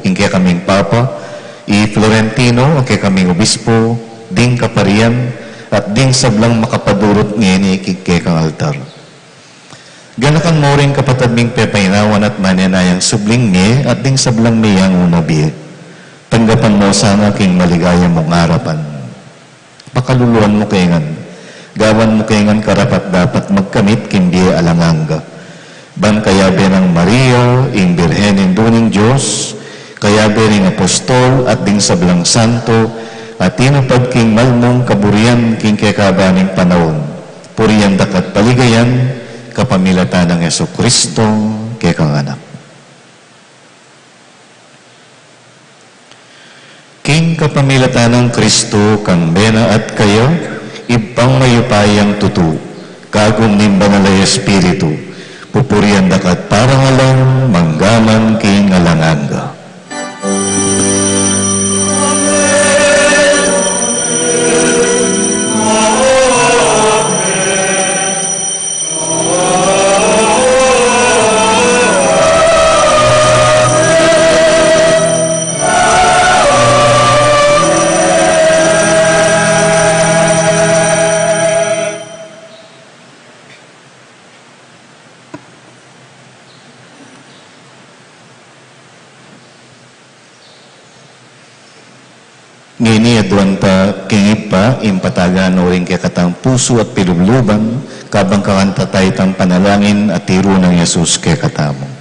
ing kekaming Papa, i Florentino, ing kekaming Obispo, ding kaparian, at ding sablang makapadurut ngeni king kekang altar. Ganakan mu ring kapatad ming pepainawan at manenayang subling mie at ding sablang miyanguna bie. Tanggapan mu sana king maligaya mung arapan. Pakaluluan mu kami ngan, gawan mu kami ngan karapat-dapat magkamit king bie alang angga. Ban kayabe nang Maria, ing Birhen Indu ning Dios, kayabe ring apostol at ding sablang santo, a tinupad king mal mung kaburian king kekaban ning panaun, purian daka at paligayan, kapamilatan nang Jesucristo, kekang Anak. King kapamilatan nang Kristo, kambe na at kaya, Ibpang mayupayang tutu, kagum ning Banal a Espiritu, pupurian daka at parangalan, mangga man king alang angga. Ngeni aduan ta king Ibpa ing patagan no ring kekatang pusu at pilubluban, kabang kakanta tayu tang panalangin a tiru nang Jesus kekatamu.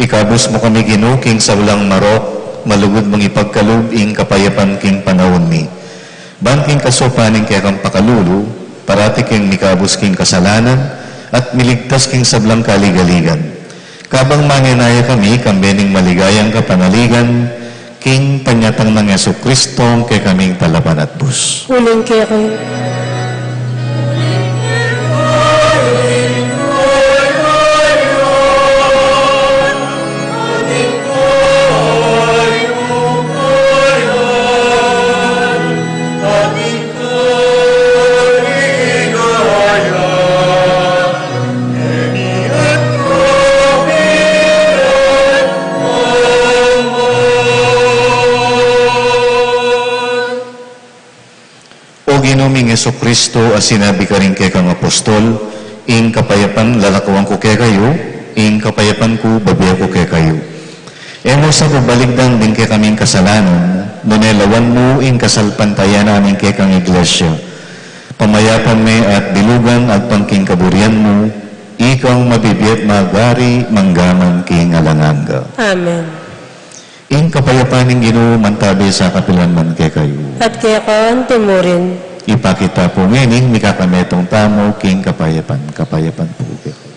Ikabus mu kami, Ginu, king sablang marok, malugud mung ipagkalub ing kapayapan king panaun mi. Ban king kasaupan ning kekang pakalulu, parati keng mikabus king kasalanan, at miligtas king sablang kaligaligan. Kabang manenaya kami, kambe ning maligayang kapanaligan, king panyatang nang Jesucristo, kekaming Talapanatbus. Uling keka. O Ginu ming Jesucristo, a sinabi karing kekang apostol, ing kapayapan lalakuan ku kekayu, ing kapayapan ku bibie ku kekayu. E mu sa ku baligdan ding kekaming kasalanan, nune lawan mu ing kasalpantayanan ning kekang Iglesia. Pamayapan me at bilugan agpang king kaburian mu, ikang mabibie at magari mangga man king alang angga. Amen. Ing kapayapan ning Ginu mantabi sa kapilan man kekayu. At keka antimurin. Ipakit ta pu ngeni ing mikakametung tamu king kapayapan, kapayapan pu kekayu.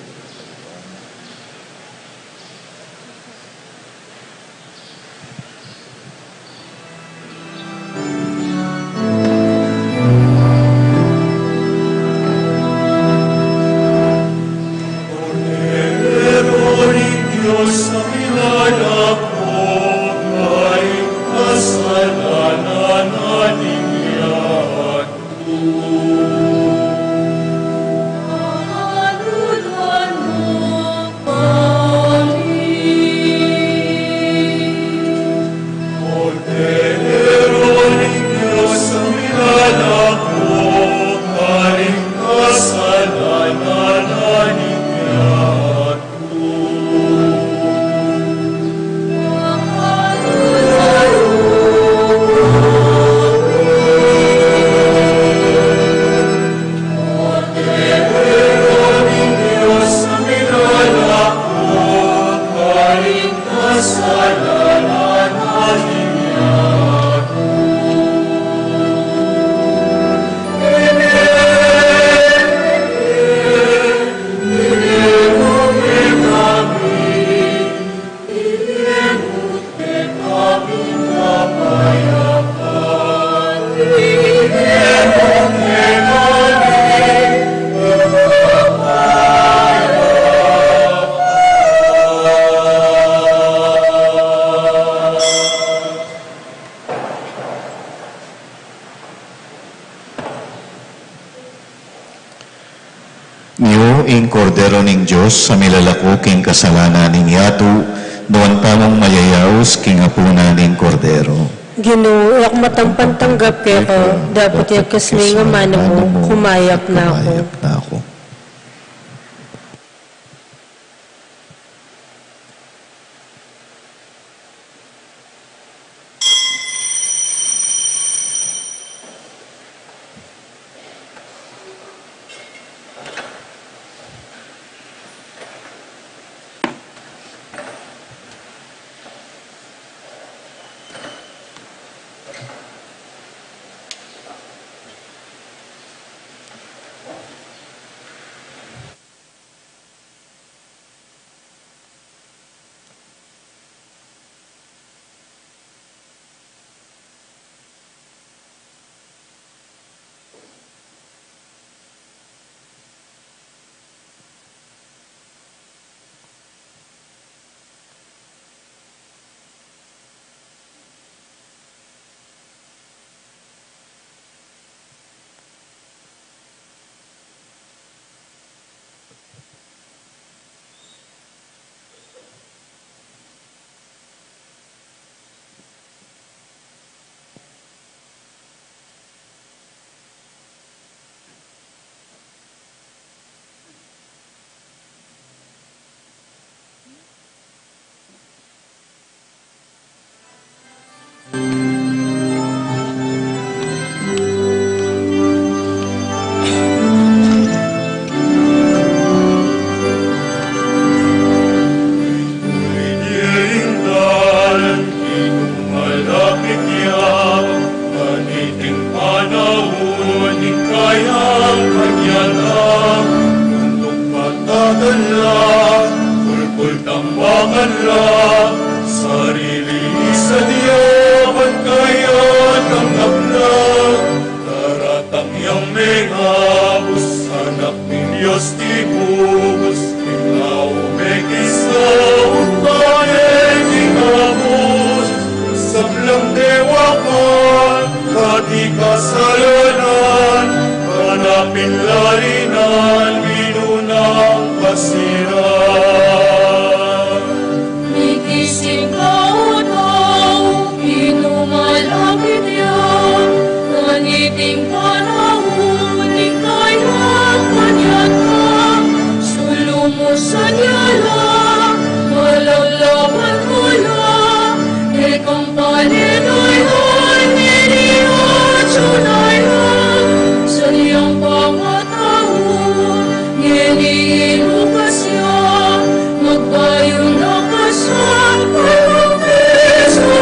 Nyo ing Kordero ning Dios, a milalaku king kasalanan ning yatu, nuan tamung mayayaus king apunan ning Kordero. Ginu, e ku matampan tanggap keka, dapot yagkas me ing amanu mu, kumayap na ku. Kumayap na ku. Aman la, sarili sa dia ban kaya tanggap la, daratang yang mengabus, Anak ning Dios tibubus, ing tau mekisaut, pane ning abus, sablang dewakan, pati kasalanan, kanapin lalinan, minunang pasiran. Migising ka, O tau, inumalapit ya, kaniting panaun ning kayang panyatang, sulumusan ya la, malalawan mo la, e kang panenayan, e ni acunayan, sa niyang pangat Ngeni inukas ya, magbayung lakas ya, pagpapis na,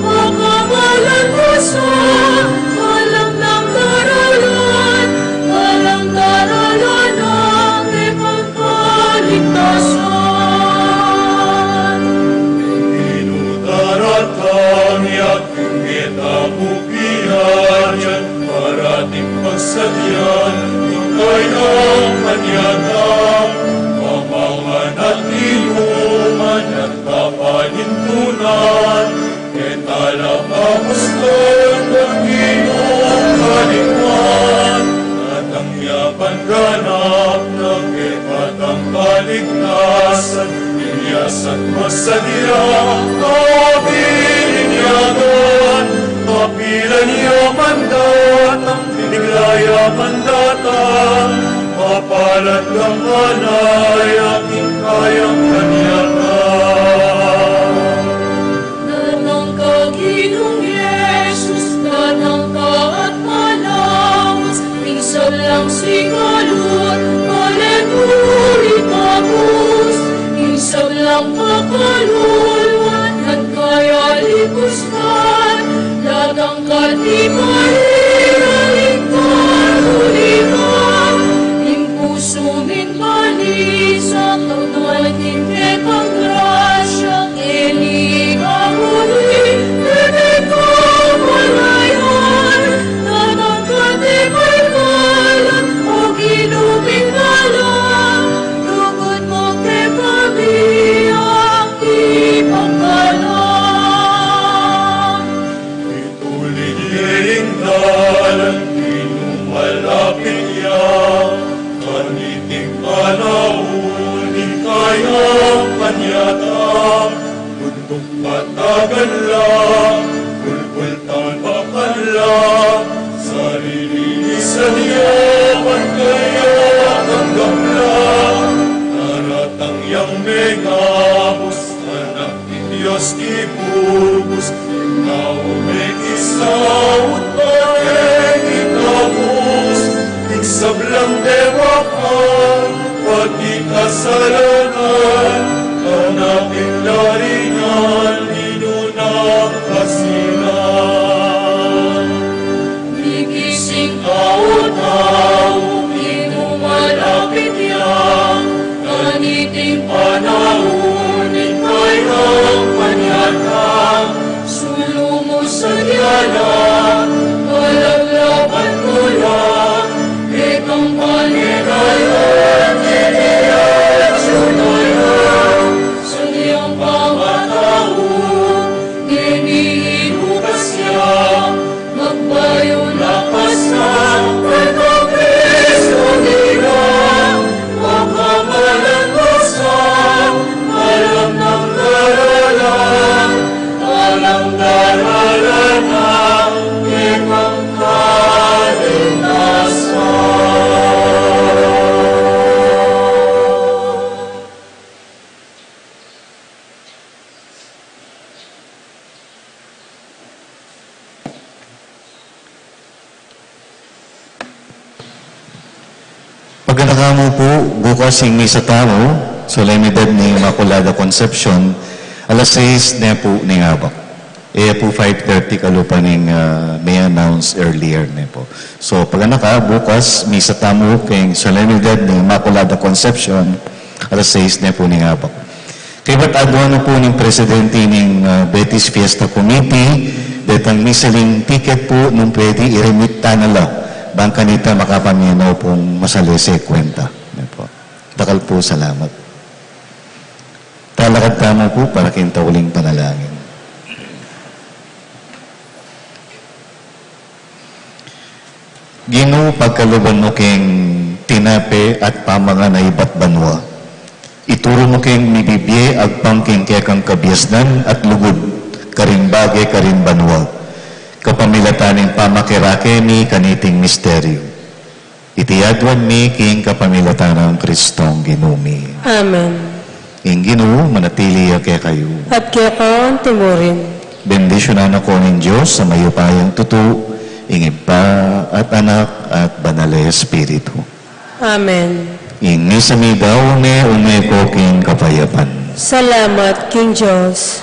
makamalan na sa, alam nang daralan, alam daralan na, e pangkaligtasan. Inu daratang ya, kung e tamu pianyan, parating pagsadyan, ing kayang panyatang, mamanganat inuman at papanintunan, e tala pamuslan, Panginoong kaligwan, datang ya ban ganap na, e patang kaligtasan, inyasat masadya, kabininyagan, kapilan ya man datang, bigla ya man datang, mapalad kang manaya, ing kayang panyatang. Datang ka, Ginung Jesus, datang ka at malawas, ing sablang sikalut, paletul ikabus, ing sablang pakaluluan, at kaya lipuskan, datang ka, di pa rin ang ipagulira, ing pusu ming balisa, tutuan king kekang grasya, ngeni ikang uli, ngeni ikang palayan, datang ka, di pa ikalang, o Ginu ming dalang, lugud mu kekami ang ipangkalang. Itulig ye ing dalan, inumalapit ya, kaniting panaun ing kayang panyatang, buntuk patagan la, bulbul tambakan la, sarili sa dia ban kaya tanggap la, daratang yang mengabus, Anak Dios tibubus, tau mekisaut, pane ning abus, ing sablang dewakan, pati kasalanan, kanapin lalinan, minunang pasiran. Migising ka, o tau, inumalapit ya, kaniting panaun ing kayang panyatang, sulumusan ya la, kalaglaban mu la, e kang panenayan, ngeni acunayan, sa niyang pangatau, ngeni inukas ya, magbayung lakas ya, pagpapis na nila, makamalan na sa, alam nang daralan, alam daralan na, e pangkaligtasan. Paganaka mu pu, bukas ing misa tamu, Solemnidad ning Inmaculada Concepcion, alas sais ne pu ning abak. E pu five thirty kalupa ning, ah, mi-announce earlier ne pu. So, paganaka, bukas, misa tamu king Solemnidad ning Inmaculada Concepcion, alas sais ne pu ning abak. Ibat aduan na pu ning presidente ning, ah, Betis Fiesta Committee, detang misaling ticket pu nung pwede i-remit ta na la, bang kanita makapaminaw pung masalese kwenta. Yan po. Dakal pu salamat. Talakad tamu pu para king tauling panalangin. Ginu, pagkaluban mu keng tinape at pamangan a ibat banua. Ituru mu keng mibibie agpang king kekang kabiasnan at lugud, karing bage karing banua. Kapamilatan ning pamakirake mi kaniting misteryu. Iti aduan mi king kapamilatan nang Kristong Ginu mi. Amen. Ing Ginu manatili ya kekayu. At keka mu rin. Bendisyunan na kayu ning Dios a mayupayang tutu, ing Ibpa at Anak at Banal a Espiritu. Amen. Ing misa mi daun ne, ume ko king kapayapan. Salamat king Dios.